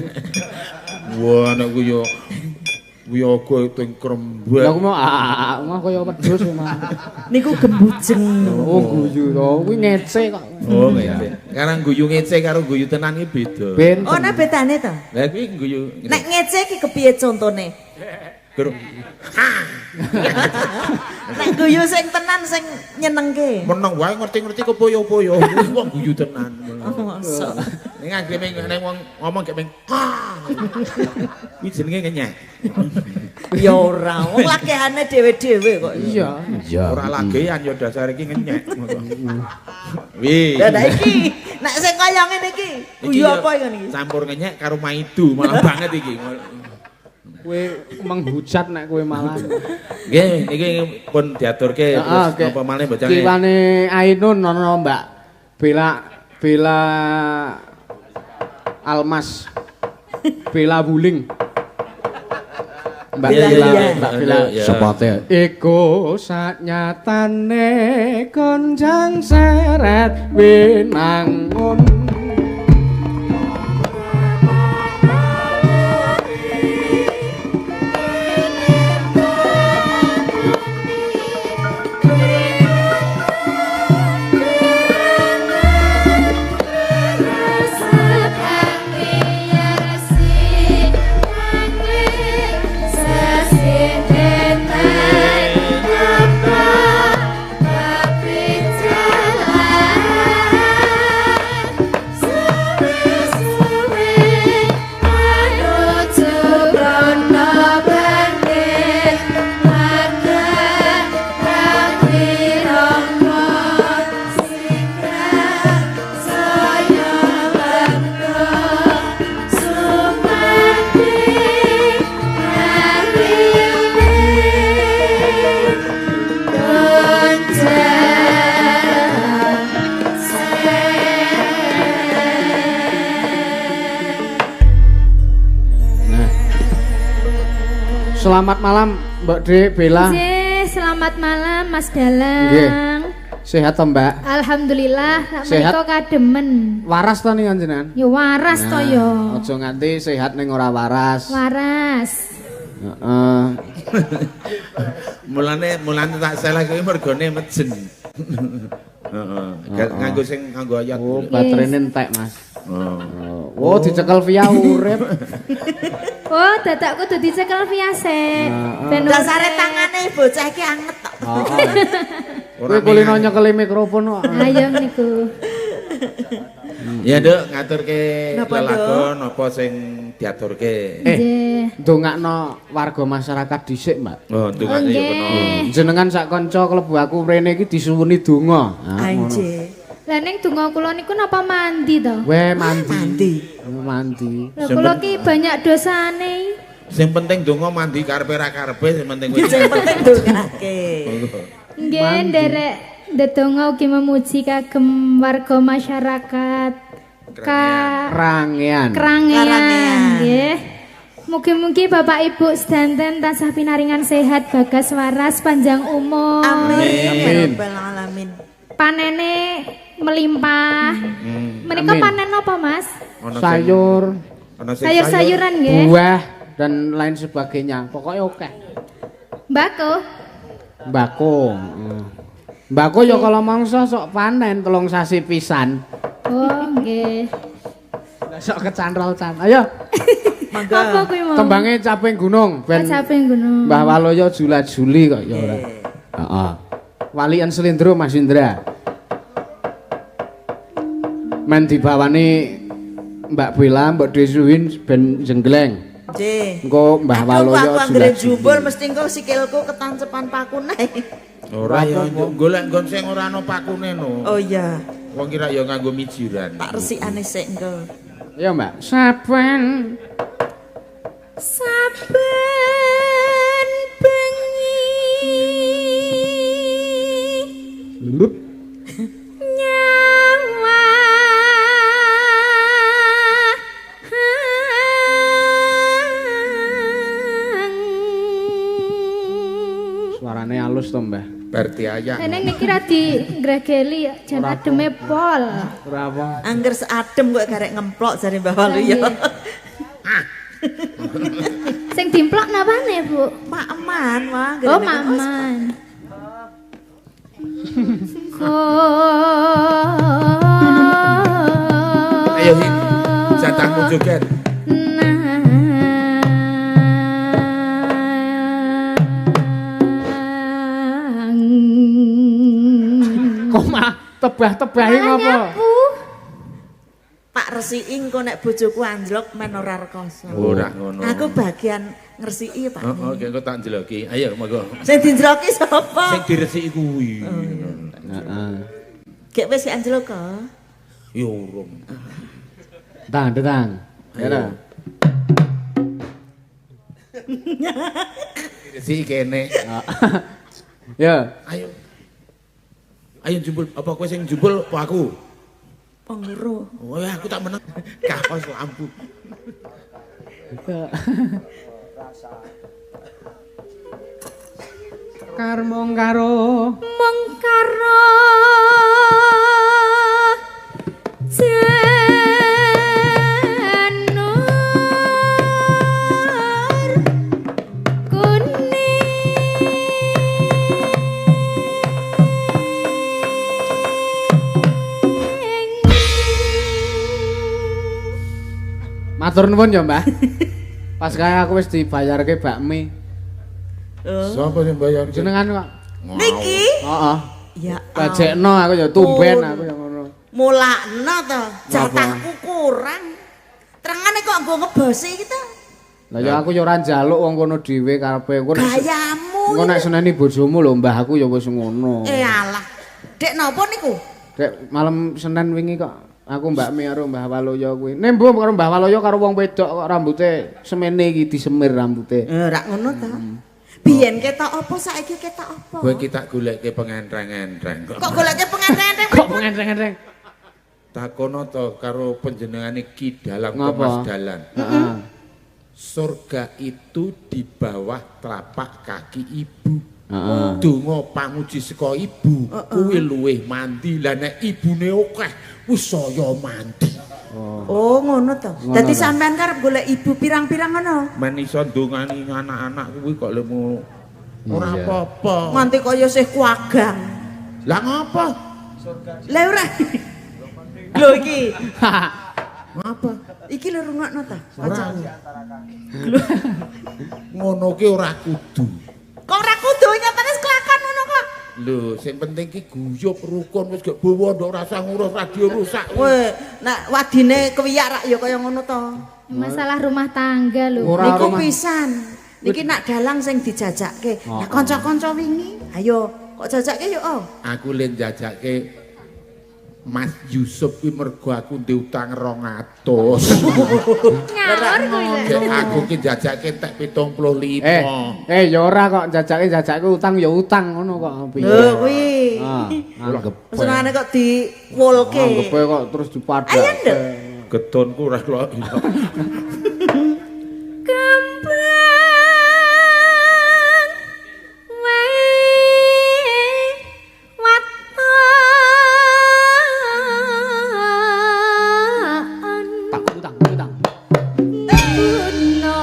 Wah, nek ku yo yoga teng krembek. Lah aku mau mau kaya wedhus mah. Niku gembujeng. Oh guyu to, kuwi ngece kok. Oh, ngece. Karang guyu ngece karo guyu tenan iki beda. Ben. Oh, ana bedane to? Lah kuwi guyu. Nek ngece iki kepiye contone? Gur. Nek guyu sing tenan sing nyenengke. Meneng wae ngerti-ngerti kepoyo-poyo. Wong guyu tenan. Mosok. Ning anggere ming nek wong ngomong gek ming. Kuwi jenenge ngenyek. Ya ora, wong lagehane dhewe-dhewe kok. Iya. Iya. Ora lagean ya dasar iki ngenyek. Wih. Lah iki, nek sing kaya ngene iki, guyu apa ngene iki? Campur ngenyek karo maidu malah banget iki. Kowe menghujat nek kowe malah. Nggih, niki pun diaturke terus napa malih bocah. Kiwane Ainun ana Mbak Bella Bella Almas. Bella Wuling. Mbak Bella, Mbak Bella. Sepote. Iku saknyatane konjang seret winangun. Sesih Selamat malam Mbak De Bella. Nggih, selamat malam Mas Dalang. Nggih. Sehat to, Mbak? Alhamdulillah, sak Sehat. menika kademen. Waras to nih jenengan? Ya waras to ya. Aja nganti sehat ning ora waras. Waras. Heeh. Mulane tak salah kuwi mergone mejen. Heeh. Nganggo sing nganggo ayat. Oh, baterainya entek, Mas. Oh. Oh, dicekel via urip. Oh, dadak kudu dicekel via sik. Ben Dasare urip. tangane bocah iki anget tok. Heeh. Kowe kulino nyekeli mikrofon kok. Ayo niku. Ya, Nduk, ngaturke Napa, Nduk? lelagon apa sing diaturke. Nggih. Ndongakno warga masyarakat dhisik, Mbak. Oh, ndongakne ya kono. Jenengan sak kanca klebu aku mrene iki disuwuni donga. Ah, ngono. Anjir. Lah ning donga kula niku napa mandi to? Weh mandi. Mandi. Mandi. Lah kula ki banyak dosane. Sing penting donga mandi karepe ra karepe sing penting kowe. Sing penting ndongake. Nggih, nderek ndedonga ugi memuji kagem warga masyarakat. Rangean. Krangean Karangean. nggih. Mugi-mugi Bapak Ibu sedanten tansah pinaringan sehat, bagas waras, panjang umur. Amin. Ya Amin. Rabbal alamin. Panene melimpah. Menika Amin. panen apa, Mas? Ono sing- Sayur, ono sing Sayur-sayuran nggih. buah dan lain sebagainya. Pokoknya oke. Mbako. Mbako. Mbako ya kalau mangsa sok panen 3 sasi pisan. Oh, nggih. Lah sok kecantrol-can. Ayo, Apa kuwi mau? tembange caping gunung ben Caping gunung. Mbah Waloyo jula-juli kok ya ora. Heeh. Walian Selindro Mas Indra. Men dibawani Mbak Bella, Mbak Desuwin ben jenggleng. Nggih. Engko Mbah Aduh, Waloyo aku anggere jula-juli. jumbul mesti engko sikilku ketancepan paku nae. Ora ya golek nggon sing ora ana pakune no. Oh iya, Wong kira ya nganggo mijiran. tak resikane sik engko. Ayo Mbak. Saben Saben bengi Lup. nyawa Suarane halus to, Mbah. Berarti ayah. Neneng niki ra di nggregeli ya, jan ademe pol. Ora apa. Angger seadem kok garek ngemplok jare Mbah Waluyo. Sing dimplok napane, Bu? Makman wah. Oh, makman. Ayo Hin, jatahmu joget. Kok malah tebah-tebahi Malah ngopo? nyapu. Pak resiki engko nek bojoku anjlok men ora rekoso. Ora ngono. Aku bagian ngresiki, Pak. Heeh, oke engko tak njeloki. Ayo monggo. Sing dinjloki sapa? Sing diresiki kuwi. Heeh. Gek wis anjlok kok. Ya urung. Tang, tang. Ya ta. Diresiki kene. Ya. Ayo. Ayo jubul, apa kowe sing jubul apa aku? Penguru. Oh ya aku tak menang. Kaos lampu. Karmong karo Mung karo janur kuning. Matur nuwun ya, Mbah. Pas kaya aku wis dibayarke bakmi. Sapa sing bayar? Jenengan kok. Niki? Heeh. Ya. Bajekno aku ya tumben aku ya ngono. Mulakno to, jatahku kurang. Terengane kok nggo ngebosi iki to? Lah ya aku ya ora njaluk wong kono dhewe karepe engko nek Gayamu. engko nek seneni bojomu lho Mbah aku ya wis ngono. Eh alah. Dek napa niku? Dek malam Senin wingi kok aku Mbak Mi karo Mbah Waloyo kuwi. Nembo karo Mbah Waloyo karo wong wedok kok rambute semene iki disemir rambute. Eh ora ngono to. Biyen ketok apa saiki ketok apa? Kowe ki tak goleke pengentreng-entreng kok. Kok goleke pengantin-pengantin? Kok pengentreng-entreng? Takono to karo panjenengane Ki Dalang Ngapa? Thomas Dalan. Heeh. Surga itu di bawah telapak kaki ibu. Heeh. Donga panguji saka ibu kuwi luwih mandi. Lah nek ibune akeh wis saya mandi. Oh, ngono to. Dadi sampean karep golek ibu pirang-pirang ngono. Men iso ndongani anak-anak kuwi kok lemu ora apa-apa. Nganti kaya sih kuagang. Lah ngapa? Lah ora. Lho iki. Ngapa? Iki lho rungokno ta. Ora. Ngono ki ora kudu. Kok ora kudu nyatane kelakon ngono kok. Lho, sing penting ki guyub rukun wis gak bawa ndok rasa ngurus radio rusak. Weh, nek wadine kewiyak rak ya kaya ngono to. Masalah rumah tangga lho. Niku pisan. Niki nak dalang sing dijajake. Lah kanca-kanca wingi, ayo kok jajake yo. Aku le njajake Mas Yusuf kuwi mergo aku ndek utang 200. Ngawur kuwi. Aku ki njajake tek 75. Ya ora kok njajake utang ya utang ngono kok piye. Lho kuwi. Anggep. Senengane kok diwolke. Anggepe kok terus dipadake. Ayo nduk. Getonku ora klok. Kembang wae waton Tak utang utang. Guna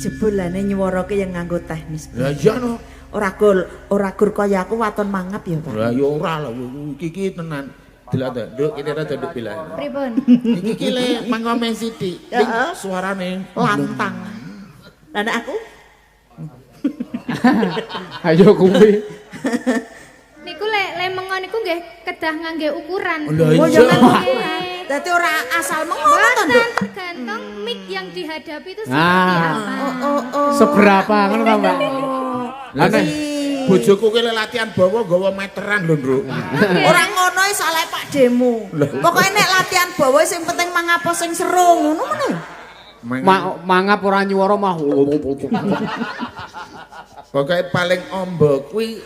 Jebulane nyuwarake yang nganggo teknis. Lah iya no. Ora gur kaya aku waton mangap ya, Pak. Lah ya ora lah iki iki tenan. Delok ta, Nduk, kene rada nduk pilah. Pripun? Iki ki le mangkome sithik. Ning suarane lantang. Lah nek aku Ayo kuwi. Niku le mengo niku nggih kedah ngangge ukuran. Lah Oh, iya. ya nganggo. Dadi ora asal mengo to, Nduk. Tergantung mic yang dihadapi itu seperti apa. Oh. Seberapa ngono ta, Mbak? Lah nek bojoku ki le latihan bawa nggawa meteran lho, Nduk. Ora ngono iki salah Pak Demo. Pokoke nek latihan bawa sing penting mangapa sing seru ngono meneh. Mangap ora nyuwara mah. Pokoke paling ombo kuwi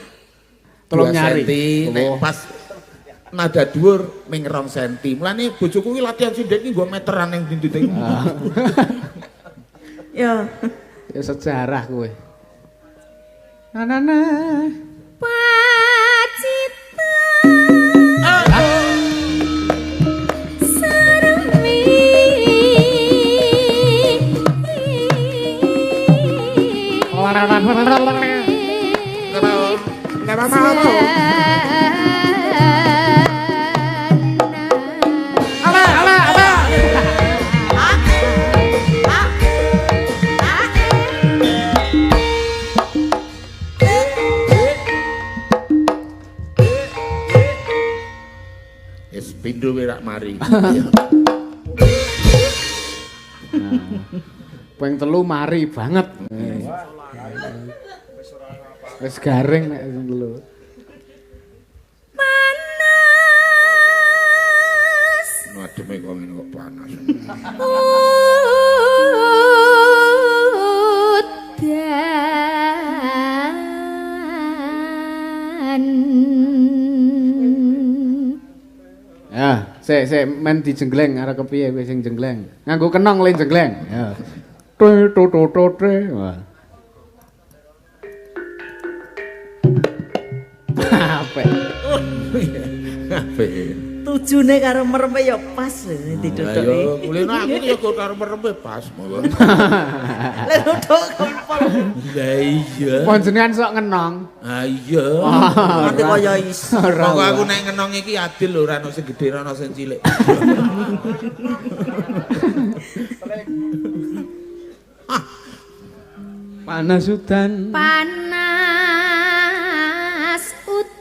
3 nyari. Nek pas nada dhuwur ming 2 senti. Mulane bojoku ki latihan sindhen ki nggo meteran ning ndi-ndi. Ya. Ya sejarah kowe. Na na na. Pacitan saremi Wis pindho rak mari. Ping 3 mari banget. Wis garing nek ping 3. Panas. Ademe kok ngene kok panas. Udan. Ya, sik men dijenggleng arep kepiye kowe sing jenggleng. Nganggo kenong le jenggleng. Ya. Tre to to to tre. Wah. Apik. Apik. Tujune karo mereme ya pas lho didodok. Ayo, kulino aku ki ya karo mereme pas. Lah dodok kempol. Lah iya. Panjenengan sok ngenong. Ah iya. Nganti kaya iso. Pokoke aku nek ngenong iki adil lho, ora ono sing gedhe, ora ono sing cilik. Panas udan. Panas udan.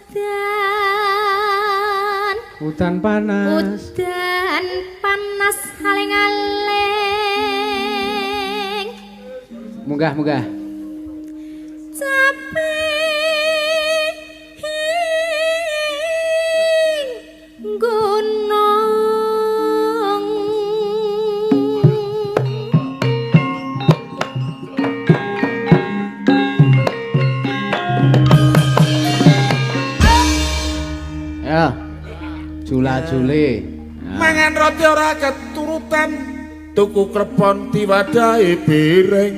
Udan panas. Udan panas aling-aling. Munggah, munggah. Capek gunung. Jule. Mangan roti ora keturutan, tuku klepon diwadahi piring.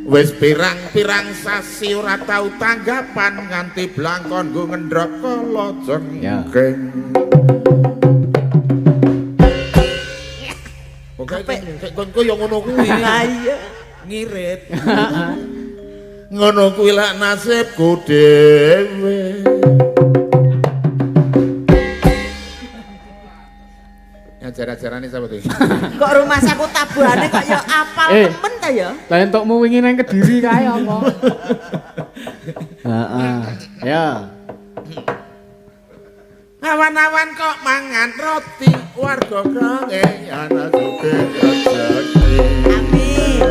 Wis pirang-pirang sasi ora tau tanggapan nganti blangkon nggo ngendhok kala jengking. Pokoke konku ya ngono kuwi. Lah iya. Ngirit. Ngono kuwi lak nasibku dhewe. Ajar-ajarane sapa to? Kok rumah saku tabuhane kok ya apal temen ta ya? Lah entukmu wingi nang Kediri kae apa? Heeh. Ya. Awan-awan kok mangan roti warga krange ana sugih rejeki. Amin.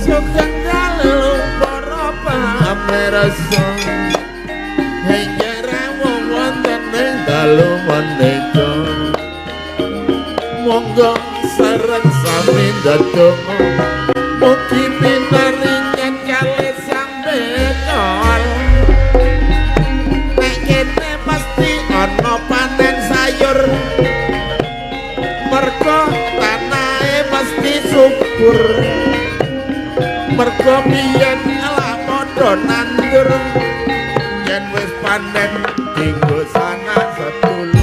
Sugeng dalu para pamirsa. Hingga rawuh wonten ing dalu menika. Monggo sareng sami ndedonga mugi pinaringan kalih sambetol. Nek kene pasti ana panen sayur, mergo tanahe mesti subur. Mergo biyen lak padha nandur, yen wis panen dinggo sanak sedulur.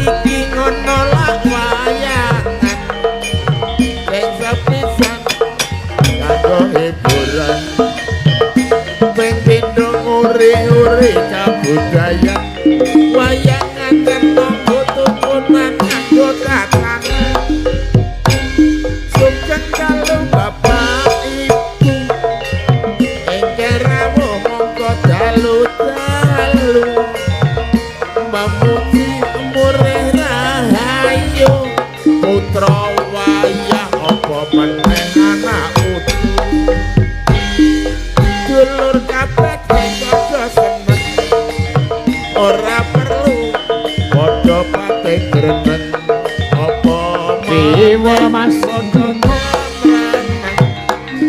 Iki ngono lak wayangan sing sepisan kanggo hiburan, ping pindho nguri-uri kabudayan. Wayangan kena tutunan kanggo tatanan. Sugeng dalu bapak ibu ingkang rawuh monggo dalu-dalu memuji murih rahayu. Putra wayah apa meneh anak putu, dulur kabeh padha seneng, ora perlu padha pate greneng. Apa Dewa Mas padha ngomong,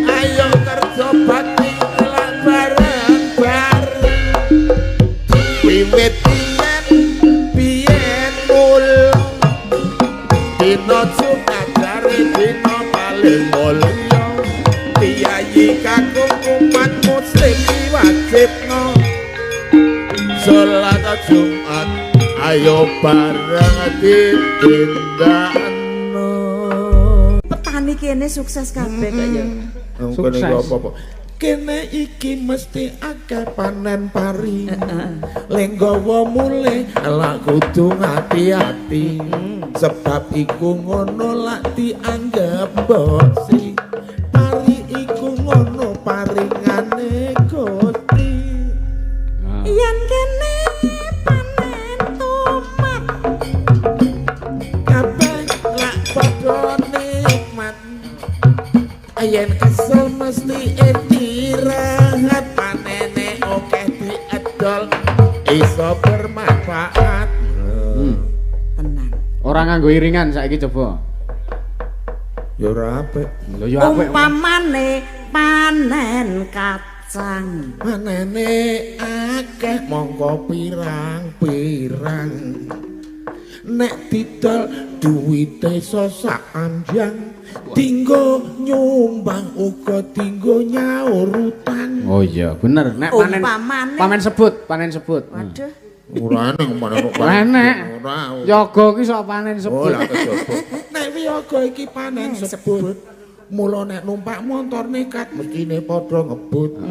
ayo kerja bakti lak bareng-bareng. Wiwit biyen mul dina Jumat jare dina paling mulya, piyayi kakung umat muslim diwajibno salat Jumat, ayo bareng ditindakno. Petani kene sukses kabeh kok ya. Sukses. Apa-apa. Kene iki mesti akeh panen pari. Lenggawa mulih lak kudu ngati-ati. Sebab iku ngono lak dianggep bosi. Pari iku ngono paringane Gusti. Yen kene panen tomat kabeh lak padha nikmat. Yen kesel mesti istirahat, panene akeh diedol iso bermanfaat. Tenang. Ora nganggo iringan saiki coba. Ya ora apik. Lho ya apik. Umpamane panen kacang, panene akeh mongko pirang-pirang. Nek didol duwite iso sak anjang, dinggo nyumbang uga dinggo nyaur utang. Oh iya, bener. Nek panen panen sebut, panen sebut. Waduh. Ora eneng panen kok. Ora. Yoga ki sok panen sebut. Oh lah kejaba. Nek wiyaga iki panen sebut. Mula nek numpak montor nekat mestine padha ngebut.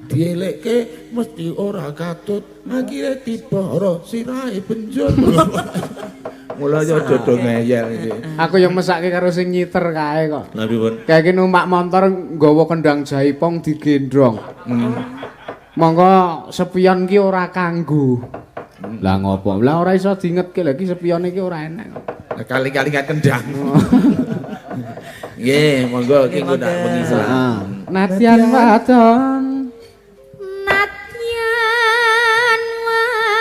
Dielekke mesti ora katut, akhire dibara sirahe benjut. Mula yo aja do ngeyel iki. Aku yo mesake karo sing nyiter kae kok. Lha pripun? Kae iki numpak montor nggawa kendang jaipong digendhong. Monggo sepion ki ora kanggo. Lah ngopo? Lah ora iso diingetke lha iki sepione iki ora enek kok. Kali-kali kan kendang. Nggih, monggo iki engko ndak bengi. Nadyan wadon. Nadyan wadon.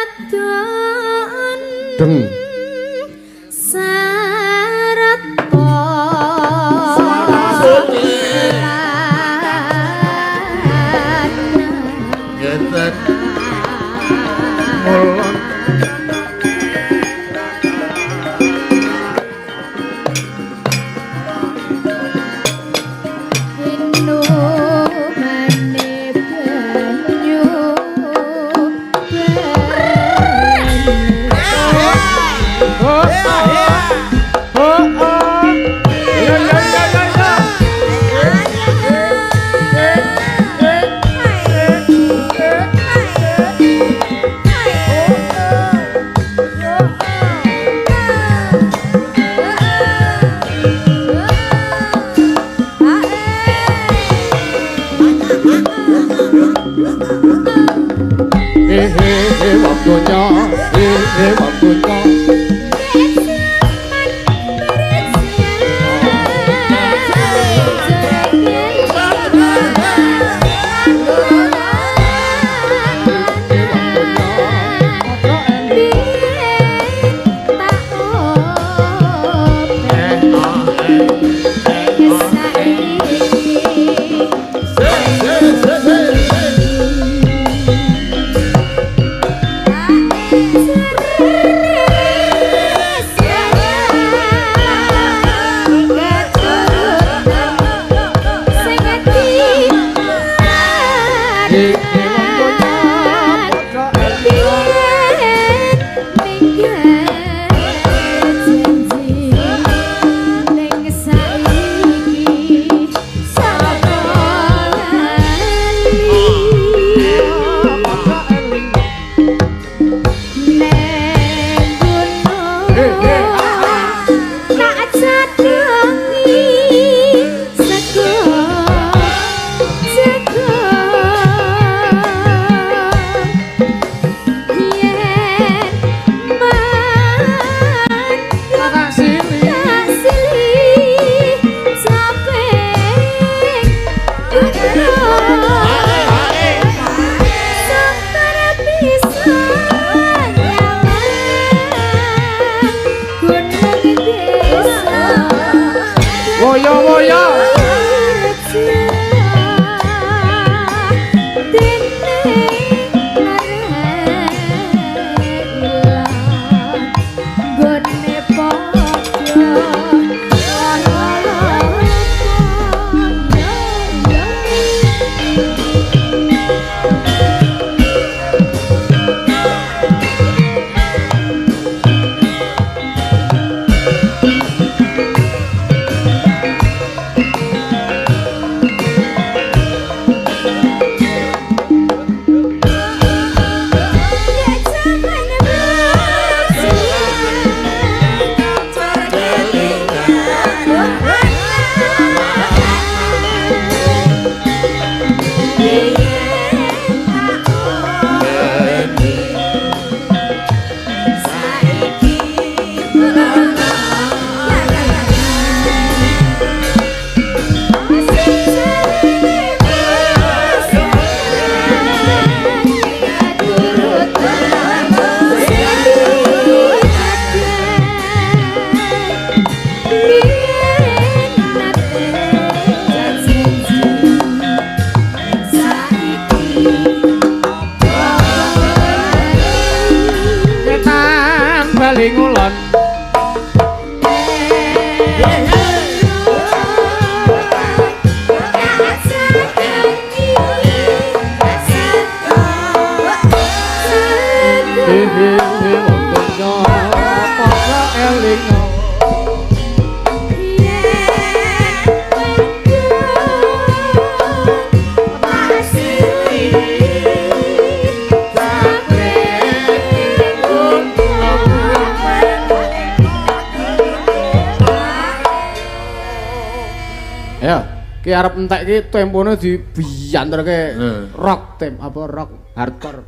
Ya, ki arep entek ki tempone dibianterke rock tem apa rock hardcore.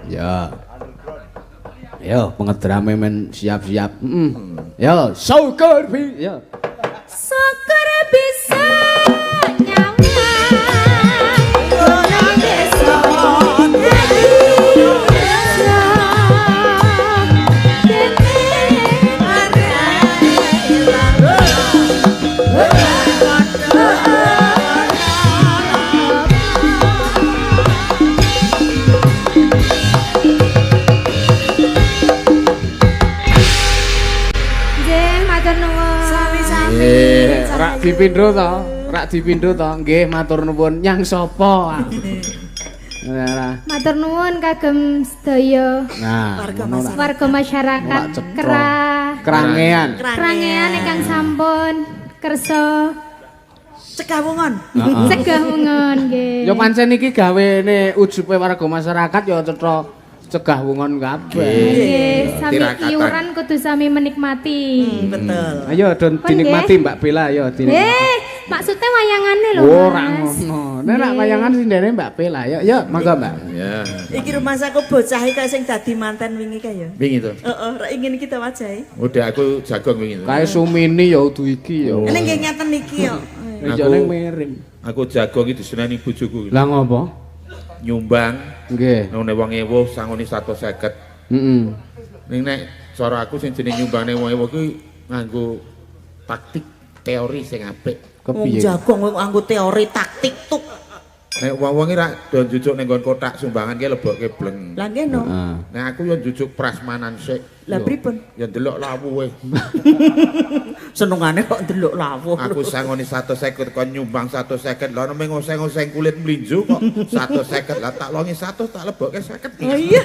Ya. Yo, pengedrame men siap-siap. Heeh. Yo, syukur bi. Yo. Syukur bisa nyawang kono desa Rak dipindho to, rak dipindho to. Nggih, matur nuwun. Nyang sapa? Matur nuwun kagem sedaya. Nah, warga masyarakat Krangean. Krangean ingkang sampun kersa cegah wungon. Cegah wungon nggih. Ya pancen iki gawene ujube warga masyarakat ya cetha cegah wungon kabeh. Nggih, sami iuran kudu sami menikmati. Betul. Ayo don dinikmati Mbak Bella ayo dinikmati. Maksudnya wayangane lho. Ora ngono. Nek nek wayangan sindene Mbak Bella. Yo yo monggo Mbak. Ya. Iki rumahsaku bocah iki sing dadi manten wingi kae ya. Wingi to. Heeh, ora ingin kita wajahe. Udah aku jagong wingi to. Kae Sumini ya udu iki ya. Ning nggih ngeten iki yo. Rejane miring. Aku jagong iki diseneni bojoku. Lah ngopo? Nyumbang. Nggih. Nang wong ewu sangone 150. Heeh. Ning nek cara aku sing jenenge nyumbang nang wong ewu kuwi nganggo taktik teori sing apik. Wong jagong nganggo teori taktik tuk. Nek wong-wong iki rak do njujuk ning nggon kotak sumbangan ki lebokke bleng. Lah nggih no. Nek aku yo njujuk prasmanan sik. Lah pripun? Ya ndelok lawuhe. Senengane kok ndelok lawuh. Aku sangone 150 kon nyumbang 150. Lah ono mung ngoseng-ngoseng kulit mlinjo kok 150. Lah tak longi 100 tak lebokke 50. Oh iya.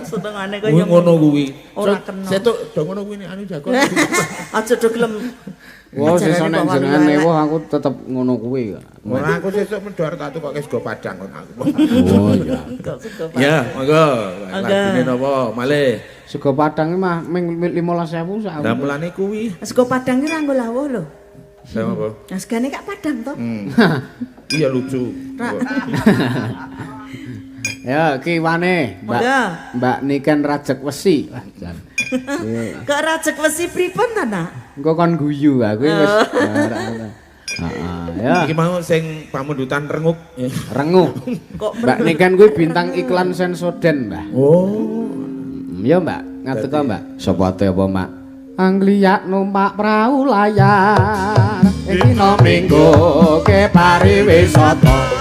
Senengane kok yo ngono kuwi. Ora kena. Setuk do ngono kuwi nek anu jago. Aja do gelem. Wah, sesuk nek jenengan mewah aku tetep ngono kuwi. Ora aku sesuk medhor tak tukoke sego padang kon aku. Oh iya. Ya, monggo. Lagune napa malih? Sego padang mah ming 15.000 sak. Lah mulane kuwi. Sego padang ki ra nggo lawuh lho. Lah apa? Lah segane kak padang to. Iya lucu. Ya, ki wane, Mbak. Mbak Niken Rajek Wesi. Wah, jan. Kok Rajek Wesi pripun ta, Nak? Engko kon guyu aku wis. Heeh, ya. Iki mau sing pamundutan renguk. Renguh. Kok Mbak Niken kuwi bintang iklan Sensoden, Mbah. Oh. Ya, Mbak. Ngadeg to, Mbak. Sapa ate apa, Mak? Angliyak numpak prau layar. Ing dina Minggu ke pariwisata.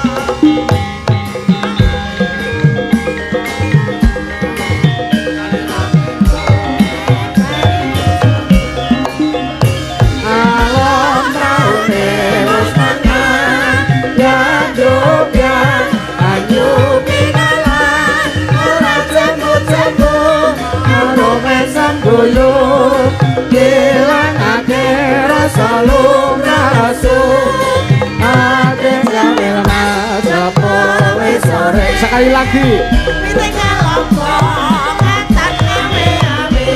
Ngilangake rasa lumrasu ate jamil majapo wis sore. Sekali lagi piting kalopo katan awe-awe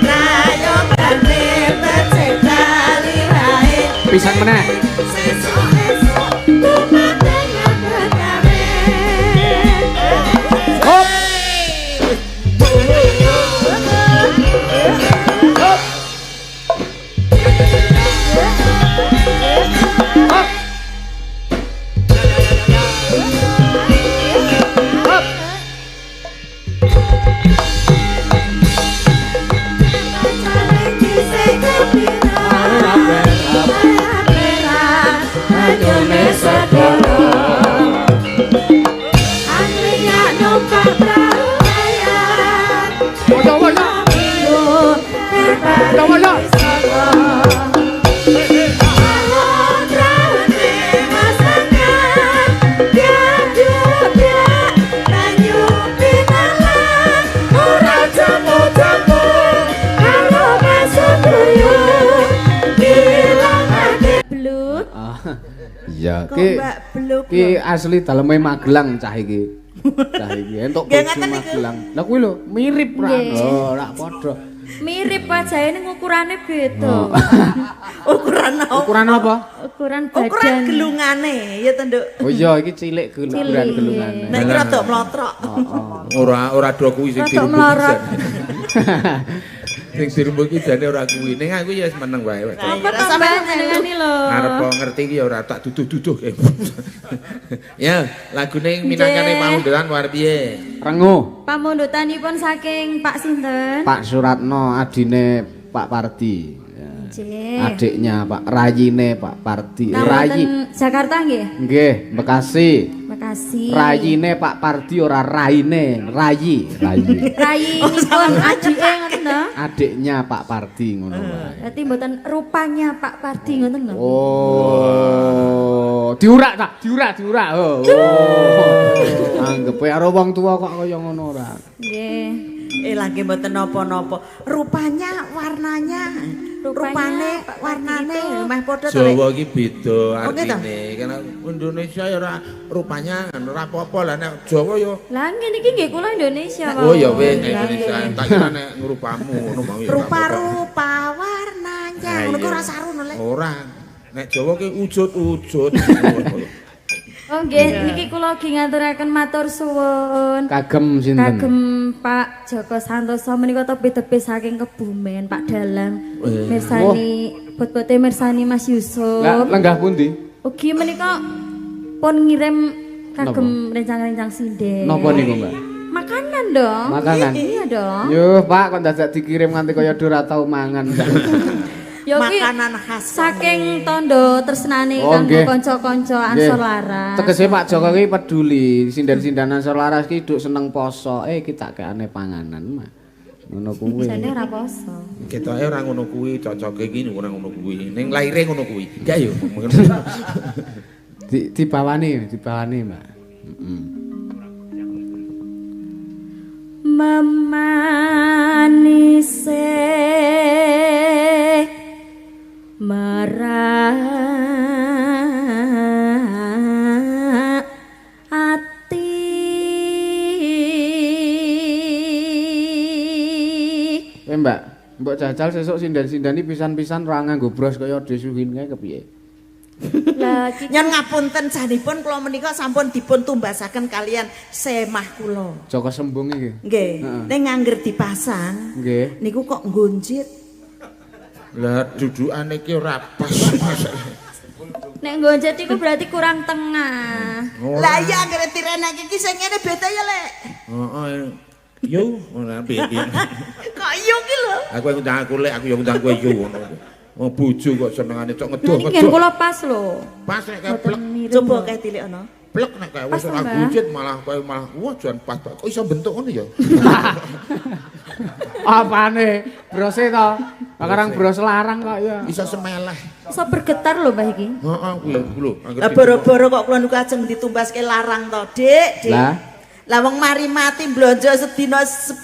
rayogane becik kali wae pisan meneh sesuk-esuk tumateng gawe. Hop. Iya, Kok ki Mbak Bluk. ki asli daleme Magelang cah iki. Cah iki entuk Nggih, bojo ngoten niku. Magelang. Lah kuwi lho mirip ra. Nggih. Oh, ora padha. Mirip wajahe ning ukurane beda. Ukuran apa? Ukuran apa? Ukuran badan. Ukuran gelungane ya to, Nduk. Oh iya iki cilik Cilik, ukuran gelungane. Nek iki rada mlotrok. Ora ora do kuwi sing Rodok dirembuk melorot. jane. Sing dirembuk iki jane ora kuwi. Ning aku ya wis meneng wae. Lah, Apa iya, to sampeyan Mbak jenengane lho? Arep ngerti iki ya ora tak duduh-duduh. Ya, lagune minangkane Nggih. pamundutan war piye? Renguh. Pamundutanipun saking Pak sinten? Pak Suratno adine Pak Pardi. Ya. Nggih. Adiknya Pak Rayine Pak Pardi. Nah, Rayi. wonten Jakarta nggih. Nggih, Bekasi. Bekasi. Rayine Pak Pardi ora raine, rayi, rayi. Rayi nipun adike ngoten to? Adiknya Pak Pardi ngono wae. Berarti mboten rupanya Pak Pardi ngoten lho. Oh, diurak ta? Diurak, diurak. Oh. Oh. Anggepe karo wong tua kok kaya ngono ora. Nggih. Eh lagi mboten napa-napa. Rupanya warnanya, Rupanya, rupane Pak Pardi warnane itu. meh padha to, Lek. Jawa iki beda Oh, nggih ta? artine. Karena Indonesia ya ora rupanya ora apa-apa lah nek Jawa ya. Lah ngene iki nggih kula Indonesia Oh ya wis nek Lah, Indonesia nggih. tak kira nek ngrupamu ngono mau ya. ora apa-apa. Rupa-rupa warnanya. Lah, Ngono iya. ku ora saru no, Lek. Ora. Nek Jawa ki ujud-ujud. Oh nggih, niki kula ugi ngaturaken matur suwun. Kagem sinten? Kagem Pak Joko Santoso menika tebih-tebih saking Kebumen, Pak Dalang. Mirsani bot-bote mirsani Mas Yusuf. Lah lenggah pundi? Ugi menika pun ngirim kagem rencang-rencang sinden. Napa niku, Mbak? Makanan dong. Makanan? Iya dong. Yuh, Pak, kok dadak dikirim nganti kaya ora tau mangan. Ya kuwi Makanan khas. Saking tondo tresnane Oh, kanggo nggih. kanca-kanca Ansor Laras. Tegese Pak Joko ki peduli, sinden-sindan Ansor Laras ki duk seneng poso. Eh, ki tak keane panganan mah. Ngono kuwi. Jane ora poso. Ketoke ora ngono kuwi, cocoke iki ora ngono kuwi. Ning laire ngono kuwi. Gak yo. Di dibawani, dibawani, Mbak. Heeh. Memanise merak ati. Eh, Mbak, mbok jajal sesuk sinden-sindani pisan-pisan ora nganggo bros kaya Desuhin kae kepiye? Lah iki Nyen ngapunten janipun kula menika sampun dipun tumbasaken kalian semah kula. Joko Sembung iki. Nggih, Heeh. ning ngangger dipasang Nggih. niku kok nggonjit. Lah dudukane iki ora pas. nek nggonjet iku berarti kurang tengah. Lah iya anggere direneke iki sing ngene beda ya, Lek. Heeh. Yo, ora piye. Kok iyo ki lho. Aku ngundang aku lek, aku yo ngundang kowe yo ngono. Wong bojo kok senengane cok Lah ngedoh niki ngen ngedoh. kula pas lho. Pas nek kae Mboten plek miring. Coba lho. kae tilikno. plek nek kae Pas wis ora to, Mbak? gujit malah kowe malah wah jan pas Pak. Kok iso bentuk ngono ya? Apane? Brose to? Sekarang bros larang kok ya. Iso semeleh. Iso bergetar lho Mbah iki. Heeh, kuwi lho. Angger Lah boro-boro kok kula niku ajeng ditumbaske larang to, Dik, Dik. Lah? Lah wong mari mati blonjo sedina 10.000.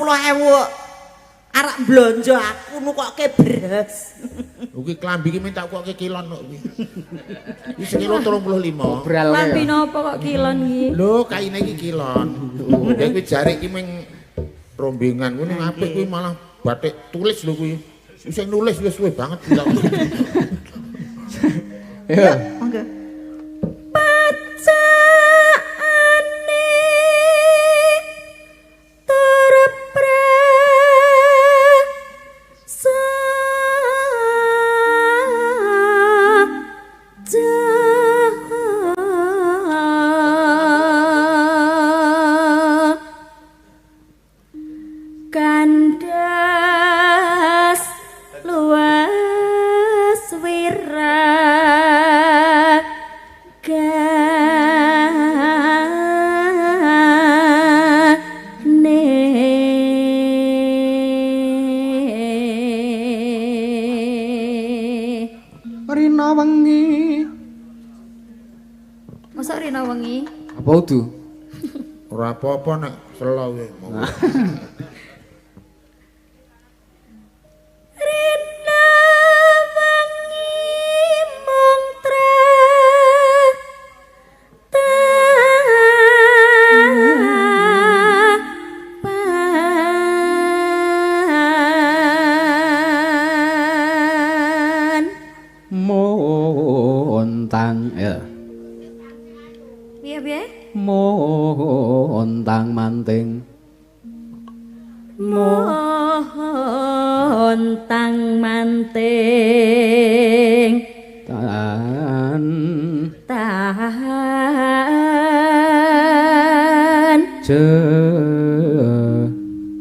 Arak blonjo aku nukokke beras. Kuwi klambi iki minta kok kilon kok kuwi. Iki sekilo 35. Obral kae Lambi ya. napa kok kilon iki? Lho, kaine iki kilon. Ya kuwi jarik iki ming rombengan kuwi ning apik kuwi malah batik tulis lho kuwi. Sing nulis wis suwe banget kuwi. Ya. Monggo. Pacaane terpre saja kandas luas wiragane. Rina wengi. Mosok rina wengi? Apa udu? Ora apa-apa nek selo kuwi. Rina wengi mung Montang ya. Piye piye? Montang manting. Montang manting. Tan tan je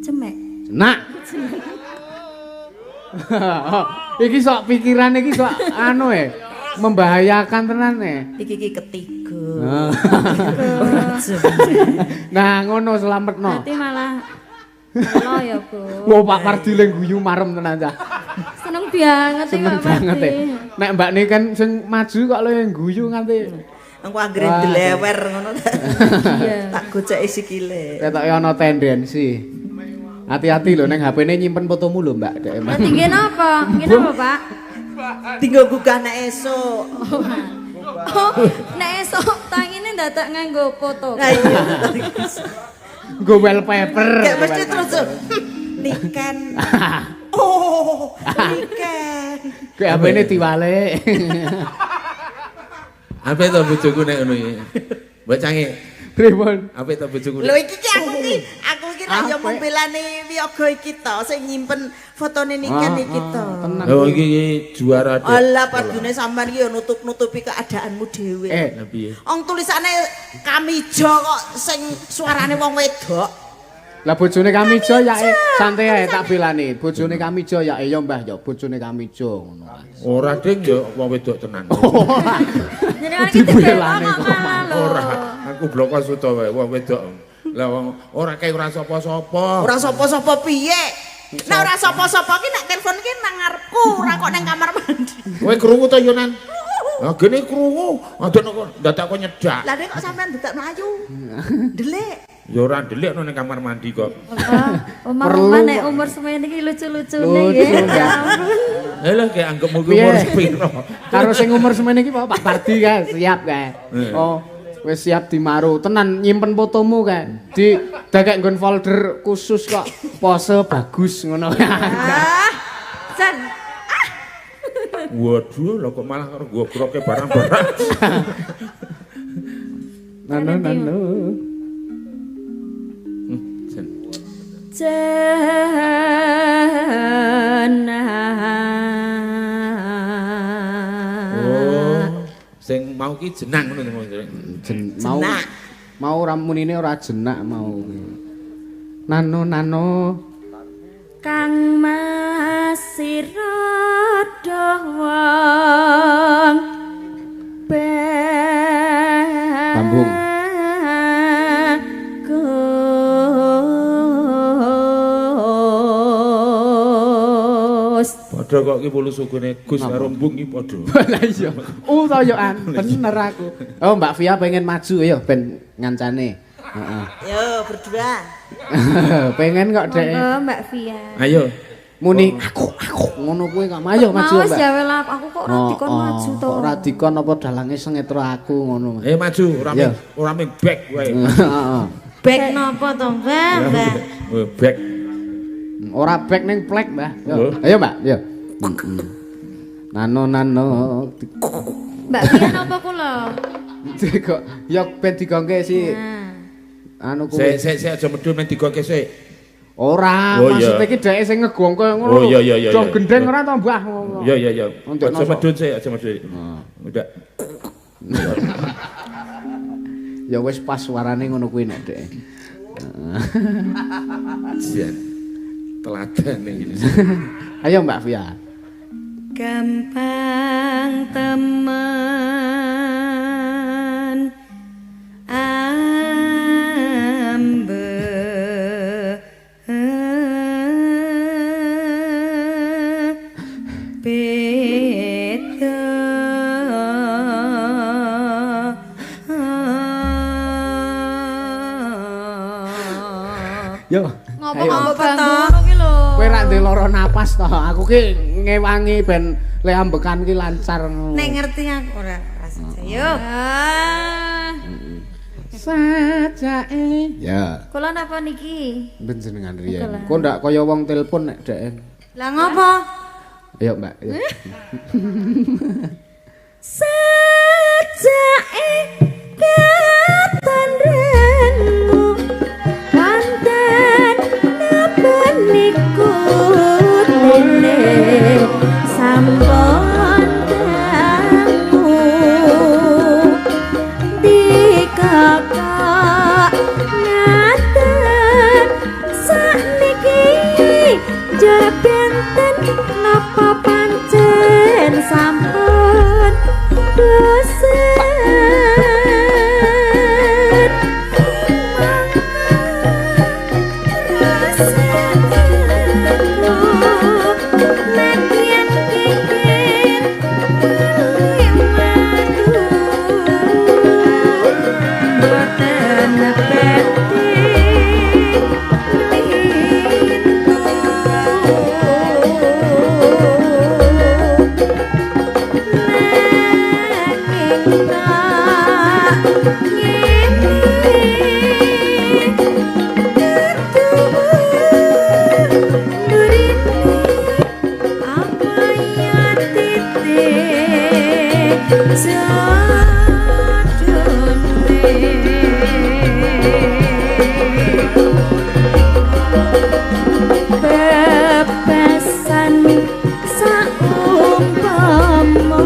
cemek. Nak. Iki sok pikiran iki sok anu membahayakan tenan e. Iki iki ketiga. Nah, ngono slametno. Berarti malah lo ya, Bu. Wah, Pak Pardi le guyu marem tenan cah. Seneng banget iki Seneng Pak banget Pardi. Nek Mbak ni kan sing maju kok le guyu nganti Engko anggere delewer ngono ta. Tak goceki sikile. Ketoke ana tendensi. Hati-hati lho neng HP-ne nyimpen fotomu lho, Mbak. Dek emang. Berarti nggih napa? Nggih napa, Pak? Tinggal gugah nek esuk. Oh, nek esuk tangine ndadak nganggo foto. Lah iya. Nggo wallpaper. Kayak mesti terus Niken. Oh, Niken. Kayak HP-ne diwalek. Apik to bojoku nek ngono iki. Mbok cange. Pripun? Apik to bojoku. Lho iki ki aku iki rak yo membelani wiyaga iki to sing nyimpen fotone Niken iki to. Tenang. Oh iki juara dek. Alah padune sampean iki yo nutup-nutupi keadaanmu dhewe. Lah piye? Wong tulisane Kamijo kok sing suarane wong wedok. Lah bojone Kamijo ya santai ae tak belani. Bojone Kamijo ya ya Mbah ya bojone Kamijo ngono. Ora ding ya wong wedok tenan. Jenengan iki dibelani kok malah lho. Ora, aku bloko suta wae wong wedok. Lah wong ora kae ora sapa-sapa. Ora sapa-sapa piye? Nek ora sapa-sapa ki nek telepon ki nang ngarepku, ora kok nang kamar mandi. Kowe krungu ta yo Nan? Lah gene krungu, adono kok dadak kok nyedak. Lah nek kok sampean dadak mlayu. Ndelik. Ya ora ndelik nang kamar mandi kok. Omah-omah nek umur semene iki lucu-lucune nggih. Lha lho kayak anggapmu ki umur sepiro. Karo sing umur semene iki Pak Pardi kae siap kae. Oh, wis siap dimaru. Tenan nyimpen fotomu kae. Di dakek nggon folder khusus kok pose bagus ngono. Ah, jan. Waduh, lho kok malah karo gogroke barang-barang. Nano nano. Oh, sing mau ki jenang ngono to. Mau mau ora munine ora jenak mau. Nano nano Kang Mas sira wong Bambung. Gus. Padha kok ki wulu sugune Gus karo Mbung ki padha. Lah iya. Toyokan bener aku. Oh, Mbak Via pengen maju ya ben ngancane. Heeh. Yo berdua. Pengen kok dek. Monggo Mbak Via. Ayo. Muni aku ngono kuwi kok. Ayo maju Mbak. Mbak. Mau aku kok ora dikon maju to. Kok ora dikon apa dalange sengetro aku ngono. Maju ora ming back wae. Heeh. Back napa to, Mbak? Mbak. Back. Ora back ning plek, Mbah. Ayo, Mbak, yo. Nano nano. Mbak Via napa kula? Kok ya ben digongke si anu kuwi. Sik sik sik aja medhun men digongke sik. Ora, oh, maksudnya iki dheke sing ngegongke ngono. Oh iya iya iya. Aja gendeng ora to, Mbah ngono. Iya iya iya. Aja medhun sik, aja medhun. Udah. Ya wis pas suarane ngono kuwi nek dheke. Jan. Teladan iki. Ayo Mbak Via. Gampang temen ambe beda. Yo. Ngopo to? Kowe ra ndek lara napas to. Aku ki ngewangi ben le ambekan ki lancar ngono. Nek ngerti aku ora rasa. Yo. Sajake. Ya. Kula napa niki? Panjenengan riyen. Kok ndak kaya wong telepon nek dhek. Lah ngopo? Ayo, Mbak. Ayo. Sajake katon rengu wonten napa niku dene sampun dangu dikakak ngaten sakniki jare benten napa pancen sampun bosen Bebasan saumpama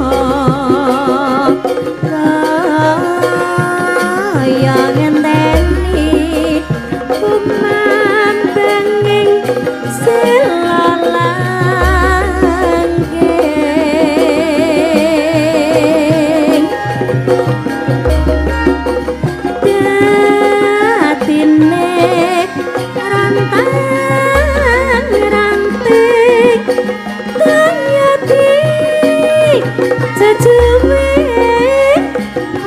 kaya ngenteni kumambanging selalangking datine rantang ranting tanyati jejuwe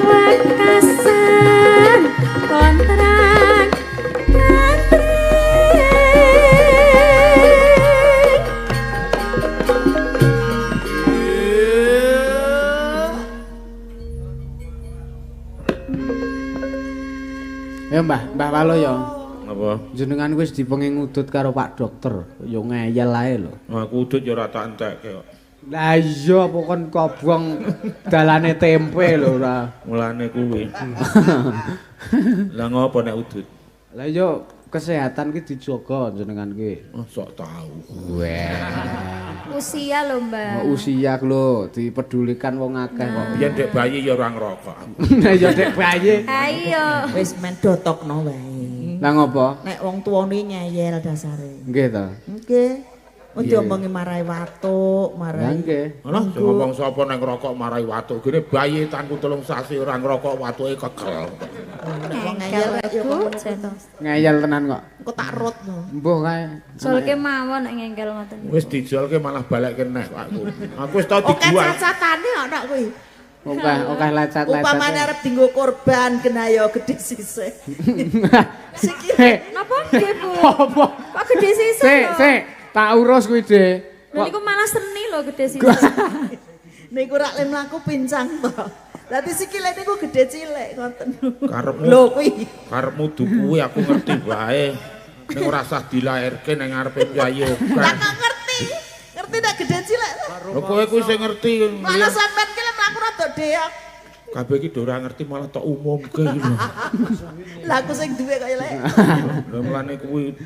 wekasan kontrak kantring. Ya, Mbah, Mbah Walo ya. Apa? Jenengan wis dipenging ngudut karo Pak Dokter, ya ngeyel ae lho. Aku udut ya ora tak entekke kok. Lah iya apa kon kobong dalane tempe lho ora. Mulane kuwi. Lah ngopo nek udut? Lah iya kesehatan ki dijaga jenengan ki. Oh, sok tau. Weh. Usia lho, Mbak. Usia lho dipedulikan wong akeh kok. Biyen dek bayi ya ora ngerokok. Lah iya dek bayi. Ayo. Wis men dotokno wae. Lah ngopo? Nek wong tuane ngeyel dasare. Nggih ta. Nggih. Oh diomongi marai watuk, Lah marai. nggih. Alah, sing ngomong sapa nek ngerokok marai watuk. Gene bayi tanku 3 sasi ora ngerokok watuke kegel. Nek wong ngeyel ya kok Ngeyel tenan kok. engko tak rot no. Mbuh kae. Solke mawon nek ngengkel ngoten. Wis dijolke malah balekke neh kok aku. Aku wis tau Oke dijual. cacatane ana kuwi. Akeh akeh lecat-lecet. Upamane arep dienggo korban kena ya gedhe sisih. Sikile Napa nggih, Bu? Apa? Kok gede sisih Sik, lho? sik, tak urus kuwi, Dik. Lho niku malah seni lho gede sisih. niku rak le mlaku pincang to. Dadi sikile niku gedhe cilik ngoten. Karepmu. Lho kuwi. Karepmu du kuwi aku ngerti wae. Ning ora usah dilairke ning ngarepe piyayi Lah akeh. kok ngerti? Ngerti nek gedhe cilik. Lho kowe kuwi sing ngerti. Malah sampean ki le mlaku rada deok. Kabeh iki do ora ngerti malah tok umumke iki lho. Lah aku sing duwe kaya lek. Lah mulane kuwi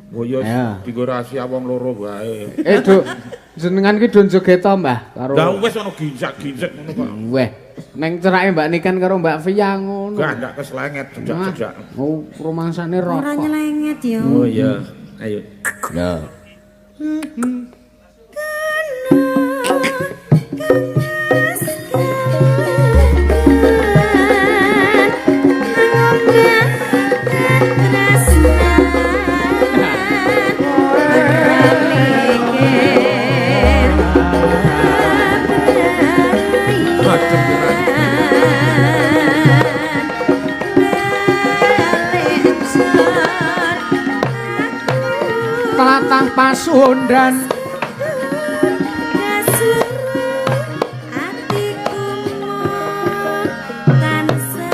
Oh ya Ayo. dienggo rahasia wong loro wae. Eh, Duk, jenengan ki do joget to, Mbah? Karo Lah wis ana ginjak-ginjek ngono kok. Weh, neng cerake Mbak Niken karo Mbak Via ngono. Gak ndak keslenget jejak-jejak. Oh, rumangsane Ora rokok. nyelenget ya. Oh iya, ayo. Ya. Madem tenan. Tlatah Pasundan. Atiku tansah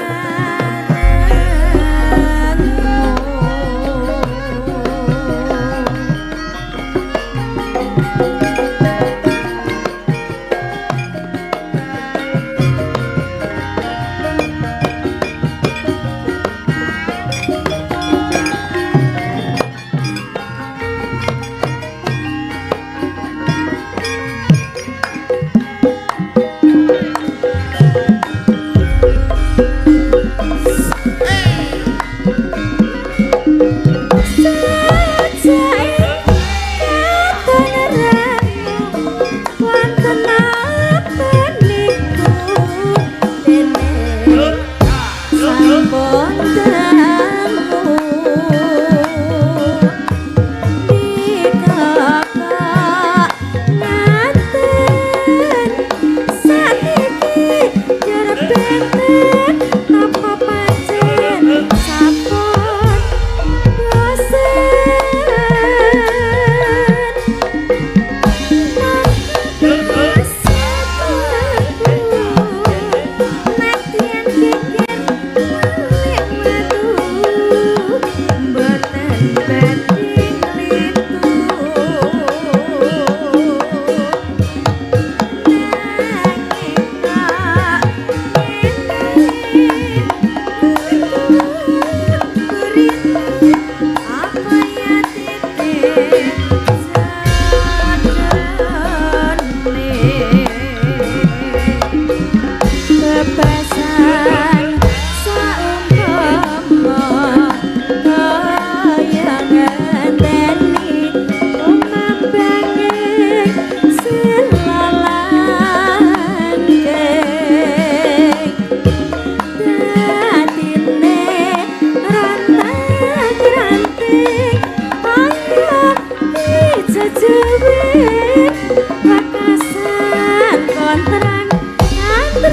Kontrang antri.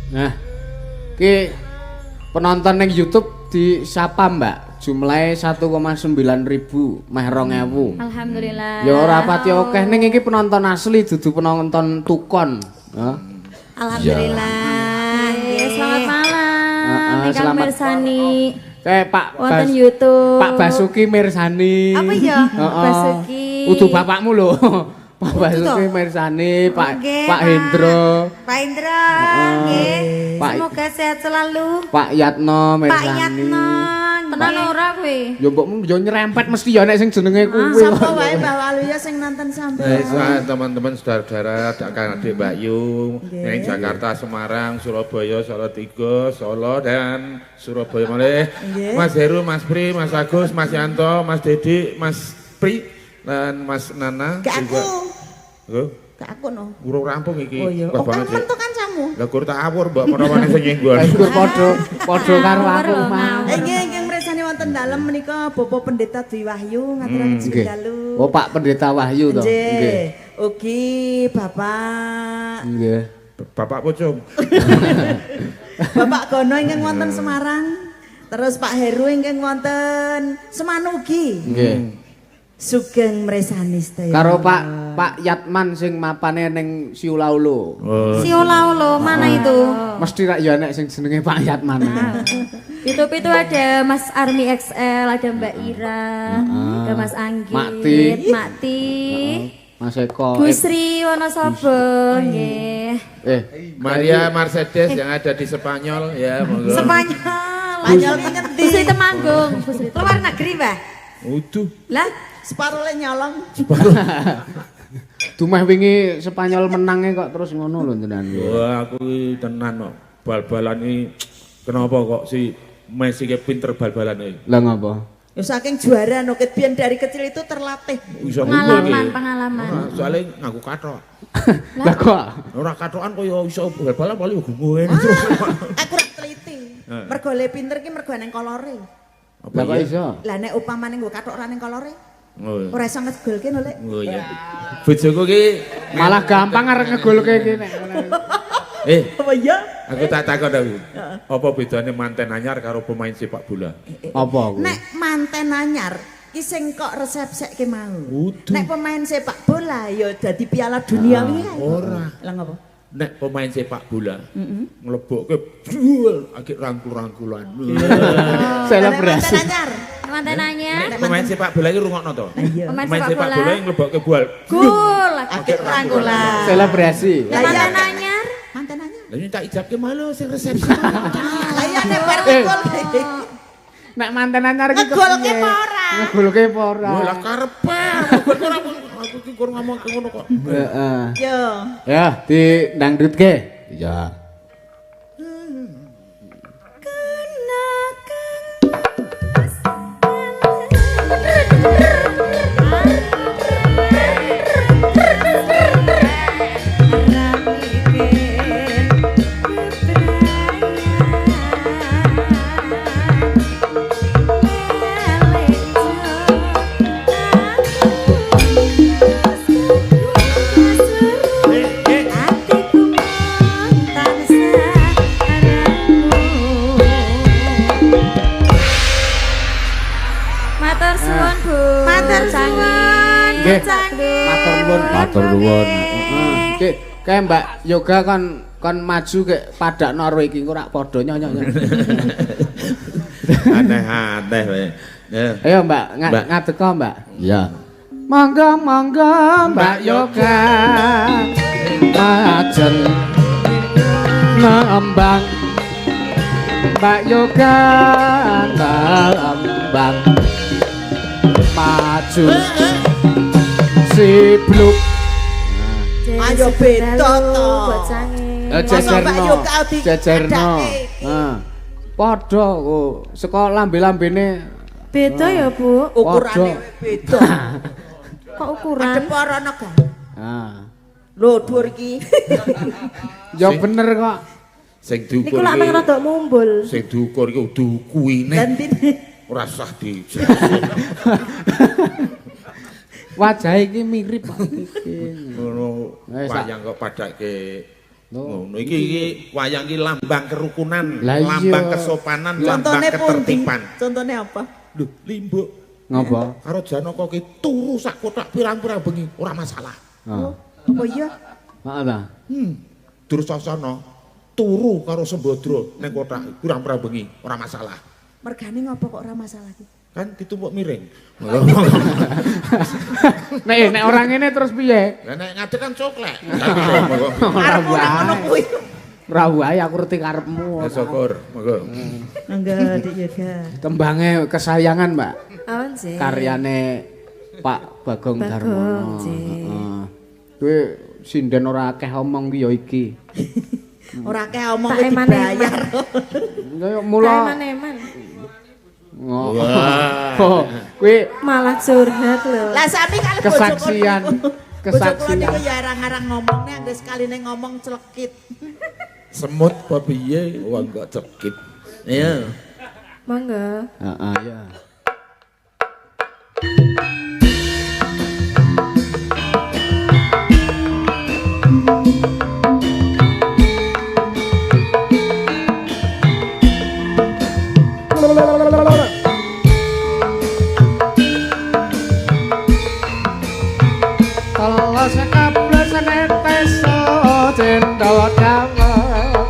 Nah, ki penonton ning YouTube disapa, Mbak. Jumlahe 1,9 ribu, meh 2000. Alhamdulillah. Ya ora pati akeh ning iki penonton asli dudu penonton tukon. Hah? Alhamdulillah. Nggih, selamat malam. Heeh, Ingkang selamat- mirsani Kayak Pak wonten YouTube. Pak Basuki mirsani. Apa ya? Heeh. Basuki. Udu bapakmu lho. Pak Basuki toh? mirsani, Pak Nggih, Pak Hendro, Pak Indra, nggih. Pak- Semoga sehat selalu. Pak Yatno Pak mirsani. Yatno. Tenan ora kuwi? Ya mbokmu yo nyerempet mesti ya nek sing jenenge kuwi. Sapa wae Mbah Waluyo sing nonton sampean. Teman-teman saudara-saudara, Kang Adik Mbak Yu, yang Jakarta, Semarang, Surabaya, Salatiga, Solo dan Surabaya malih. Mas Heru, Mas Pri, Mas Agus, Mas Yanto, Mas Dedi, Mas Pri dan Mas Nana. Gak aku. Lho, Gak aku no. urung rampung iki. Oh iya. Wah, Oh kan banget sih. mentu kancamu. Lah gur tak awur mbok menawane sing nyinggon. Lah iku padha padha karo aku Ngawur lho, mah. Nggih, ingkang mirsani wonten dalem menika Bapak Pendeta Dwi Wahyu ngaturaken Nggih. dalu. Oh Pak Pendeta Wahyu to. Nggih. Nggih. Ugi Bapak Nggih. Bapak pocong. Bapak Gono ingkang wonten Semarang. Terus Pak Heru ingkang wonten Semanugi. Nggih. Sugeng mresani sedaya. Karo Pak Pak Yatman sing mapane ning Siulaulo. Siolaulo mana itu? Mesti rak ya nek sing jenenge Pak Yatman. YouTube itu ada Mas Army XL, ada Mbak Ira, ada Mas Anggit, Makti. Makti, Mas Eko. Bu Sri Wonosobo, nggih. Eh, Maria Mercedes yang ada di Spanyol ya, monggo. Spanyol. Spanyol ki ngendi? Bu Sri Temanggung, Bu Sri Luar negeri, Mbah. Uduh. Lah, separole nyolong. dumeh wingi Spanyol menange kok terus ngono lho jenengan. Wah, aku iki tenan kok. Bal-balan iki kenapa kok si Messi ki pinter bal-balan iki? Lah ngopo? Ya saking juara no ket biyen dari kecil itu terlatih. Iso Pengalaman, pengalaman. Soale nganggo kathok. Lah kok Ora kathokan kaya iso bal-balan paling yo ngene terus. Aku ora teliti. Mergo le pinter ki mergo nang kolore. Apa lah kok iya? iso? Lah nek upamane nggo kathok ora ning kolore, Oh, iya. ora iso ngegolke no Lek. Oh iya. Bojoku ki Malah gampang arep ngegolke iki nek. Apa iya? Aku tak takon aku. Apa bedane manten anyar karo pemain sepak bola? Apa kuwi? Nek manten anyar ki sing kok resepsek mau. Uduh. Nek pemain sepak bola ya dadi Piala Dunia wingi kae. Ora. Lah ngopo? Nek pemain sepak bola nglebokke jual agek rangkul-rangkulan. Selebrasi. Nek manten anyar. Manten anyar, Nek pemain sepak bola iki rungokno to. Iya. Pemain Pemain sepak sepak bola. bola yang nglebokke bal. Gol. Akeh rangkulan. Selebrasi. Lah iya. Manten anyar, Manten anyar. Lah ini tak ijabke malu sing resepsi. Lah iya nek bar ngegolke. Nek manten anyar iki kok Ngegolke piye? apa ora? Ngegolke apa ora? Wah lah karepe. Aku iki kur ngomong ngono kok. Heeh. Yo. Ya, didangdutke. Iya. Matur suwun, Bu. Matur suwun. Nggih. Canggih. Matur nuwun, matur nuwun. Heeh. Ki, kae Mbak Yoga kon kon maju kek padakno karo iki engko rak padha nyonyok. Aneh-aneh wae. Ya. Ayo Mbak, Mbak. ngadeka Mbak. Iya. Monggo monggo Mbak Yoga. Majeng nembang. Mbak Yoga nembang. Maju sibluk. Ayo beda to. Jejerno. Mbak Yoga di- Jejerno. adake iki? Heeh. Padha kok saka lambe-lambene Beda ya, Bu. Ukurane Padha. beda. Kok ukuran? Adep ora ono ga? Ah. Lho dhuwur iki. Ya bener kok. Sing Niku diukur lak meng iki rada mumbul. sing diukur iki kuine Gantine. ora sah di. Wajahe iki mirip Pak Tikin. Ngono Wis, tak- wayang kok padake. Loh, Ngono iki iki wayang iki lambang kerukunan, Lah iya. lambang kesopanan, lambang Contone pundi? ketertiban. Contone apa? Lho, limbuk Ngopo? karo Janaka ki turu sak kotak pirang-pirang bengi, ora masalah. Heeh. Apa iya? Heeh ta. Dursasana turu karo Sembadra ning kotak pirang-pirang bengi, ora masalah. Mergane ngopo kok ora masalah iki? Kan ditumpuk miring. Nek nek ora ngene terus piye? Lah nek ngadeg kan coklek. Arep ora ngono kuwi. Ora wae aku ngerti karepmu. Ya syukur, monggo. Monggo Dik Yoga. Tembange kesayangan, Mbak. Awan sih. Karyane Pak Bagong Bagong, Darmono. Cik. Heeh. Kuwi sinden ora akeh omong ki ya iki. Ora akeh omong Tak kuwi eman-eman. dibayar. Kaya mula Eman-eman. Oh, kuwi Malah curhat lho. Lah sami kali Kesaksian. Bojoku Kesaksian. niku ya arang-arang ngomong nek anggere sekaline ngomong celekit. Semut apa piye? Wah kok cekit. Iya. Monggo. Heeh, ya. Teles kables netes cendol dawet.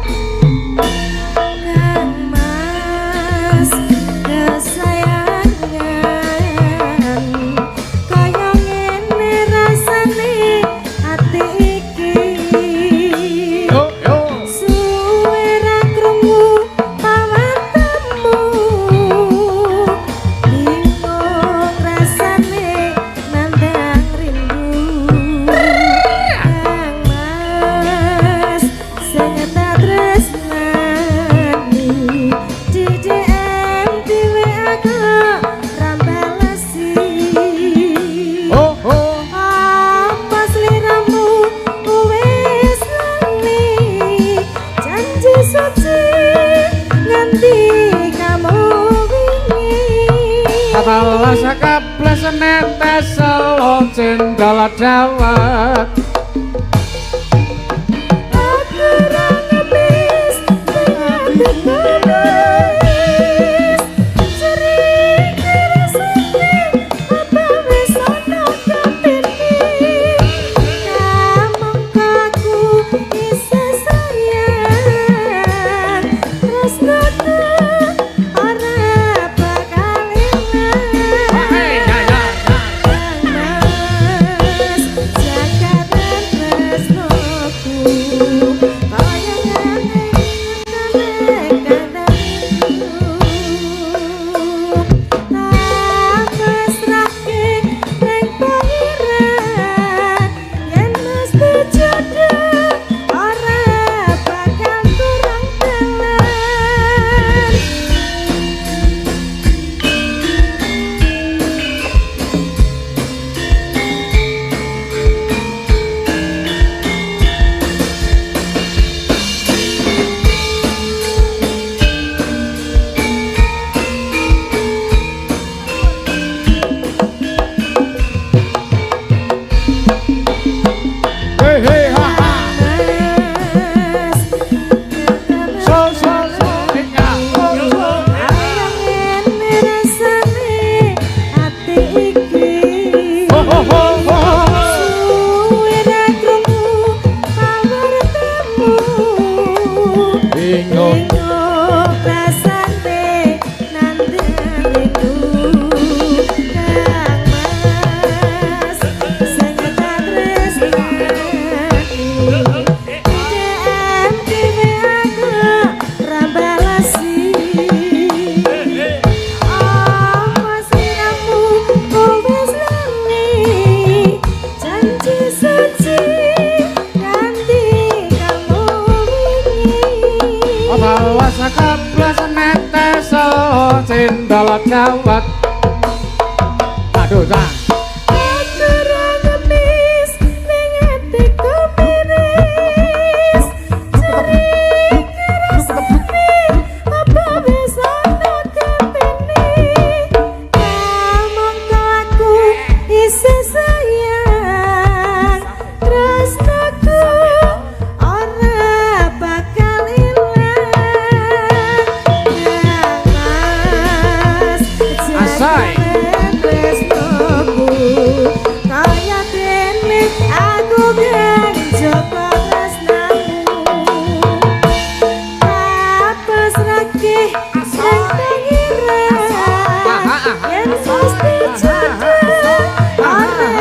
Kang Mas kesayangan kaya ngene rasane ati iki. Yo yo. Suwe ra krungu pawartamu, bingung rasane nandang rindu. Kang Mas sing tak tresnani, di DM di WA kok ra balesi. Oh oh. Apa sliramu wis lali janji suci nganti kamu wingi. Teles kables netes cendol dawet. Aku ra ngebis ning atiku wis cerita rasane apa wis ana katene kamangka aku isih sayang tresnaku ora bakal ilang. Mas jagat tresnoku kaya ngene tak pasrahke ning pangeran yen mesti jodoh ora bakal kurang dalan. Hei hei ha ha. Mas So so so ya. So so. kaya ngene rasane ati iki. Ho ho ho ho. Suwe ra krungu pawartamu, Bingung. bingung rasane nandang rindu. Kang Mas sing tak tresnani, DM di WA kok ra balesi. Apa sliramu wis lali janji suci nganti kamu wingi. Teles kables netes cendol dawet. Aduh, Sang. Aku ra ngemis ning atiku miris. Cerita rasane apa wis ana katene. Kamangka aku isih sayang. Suwene aku kang jaba tresnamu tapesrake sing pengiran yen mesti jodoh ora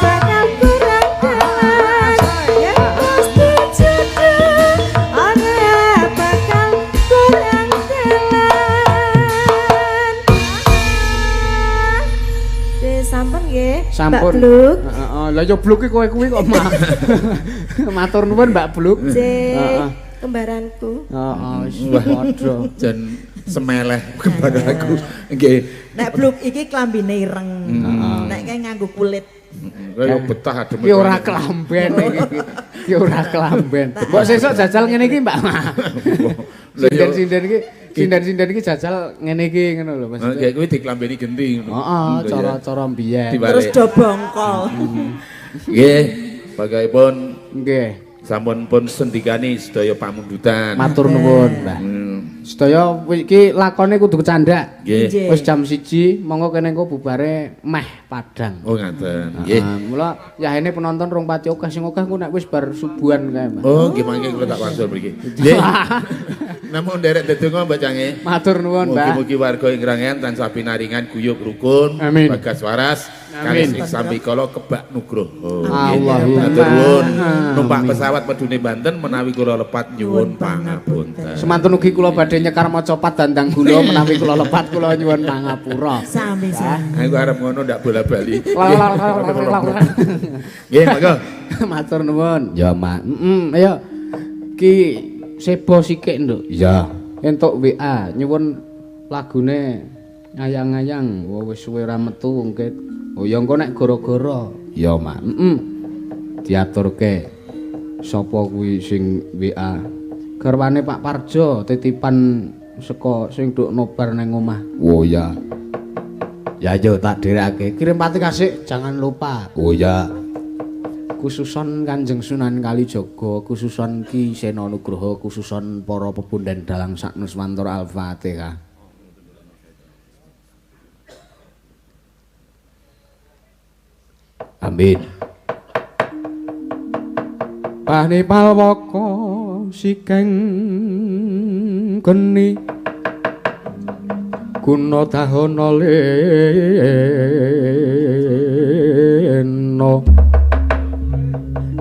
bakal kurang dalan yen mesti jodoh ora bakal kurang dalan. Sampun nggih, Mbak Sampun. Bluk. Heeh, lah ya Bluk ki kowe kuwi kok mah. Matur nuwun Mbak Bluk. Nggih, Heeh. kembaranku. Heeh, wis padha. Jan semeleh kepada aku. Nggih. Nek bluk iki klambine ireng. Nek kae nganggo kulit. Kaya betah adem. Ki ora kelamben iki. Ki ora kelamben. Mbok sesuk jajal ngene iki, Mbak. Lah ya. Sinden-sinden iki, sinden-sinden iki jajal ngene iki ngono lho Mas. Nggih kuwi diklambeni genti ngono. Heeh, cara-cara mbiyen. Terus do bongkol. Nggih, pagaipun Nggih. sampun pun sendikani sedaya pamundutan. Matur nuwun, Mbah. Sedaya iki lakone kudu kecandak. Nggih. Wis jam 1, monggo kene engko bubare meh padang. Oh ngaten. Nggih. Heeh, mula yahene penonton rong pati akeh sing akeh engko nek wis bar subuhan kae, Mbah. Oh, nggih mangke kula tak wangsul mriki. Nggih. Namung nderek ndedonga Mbak Cange. Matur nuwun, Mbah. Mugi-mugi warga ing Krangan tansah pinaringan guyub rukun, Amin. bagas waras, Amin. kalis ing sambikala kebak nugroho. Nggih. Allahumma. Matur nuwun. Numpak Amin. pesawat medune Banten menawi kula lepat nyuwun pangapunten. Semantun ugi kula badhe nyekar maca dandang gula menawi kula lepat kula nyuwun pangapura. Sami-sami. Aku arep ngono ndak bola-bali. Nggih, Nggih, monggo. matur nuwun. Ya, Mak. Heeh, ayo. Ki sebo sikik, Nduk. Iya. Entuk WA nyuwun lagune ngayang-ngayang. Wah, wis suwe ora metu engke. Oh ya engko nek gara-gara. Ya, Mak. Heeh. Diaturke. Sapa kuwi sing WA? Garwane Pak Parjo titipan saka sing nduk nobar nang omah. Oh ya. Ya yo tak dherekake. Kirim pati kasih jangan lupa. Oh ya. Khususon Kanjeng Sunan Kalijaga, khususon Ki Sena Nugroho, khususon para pepunden dalang sak Nuswantara. Al-Fatihah. Amin. Pani palwaka sikeng geni guna dahana lena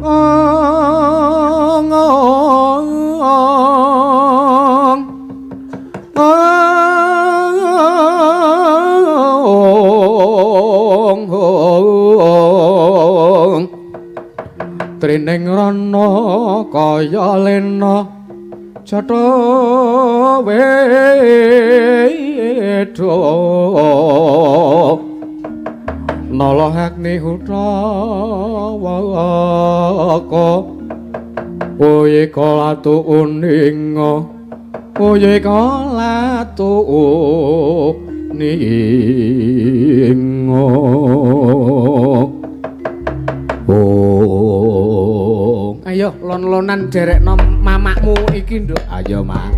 ong ong ong ong trining rana kaya lena jatha wedha nala agni hutawaka oye kalatu uninga oye kalatu uninga. Oh. Ayo lon-lonan derekno mamakmu iki, Nduk. Ayo, Mak.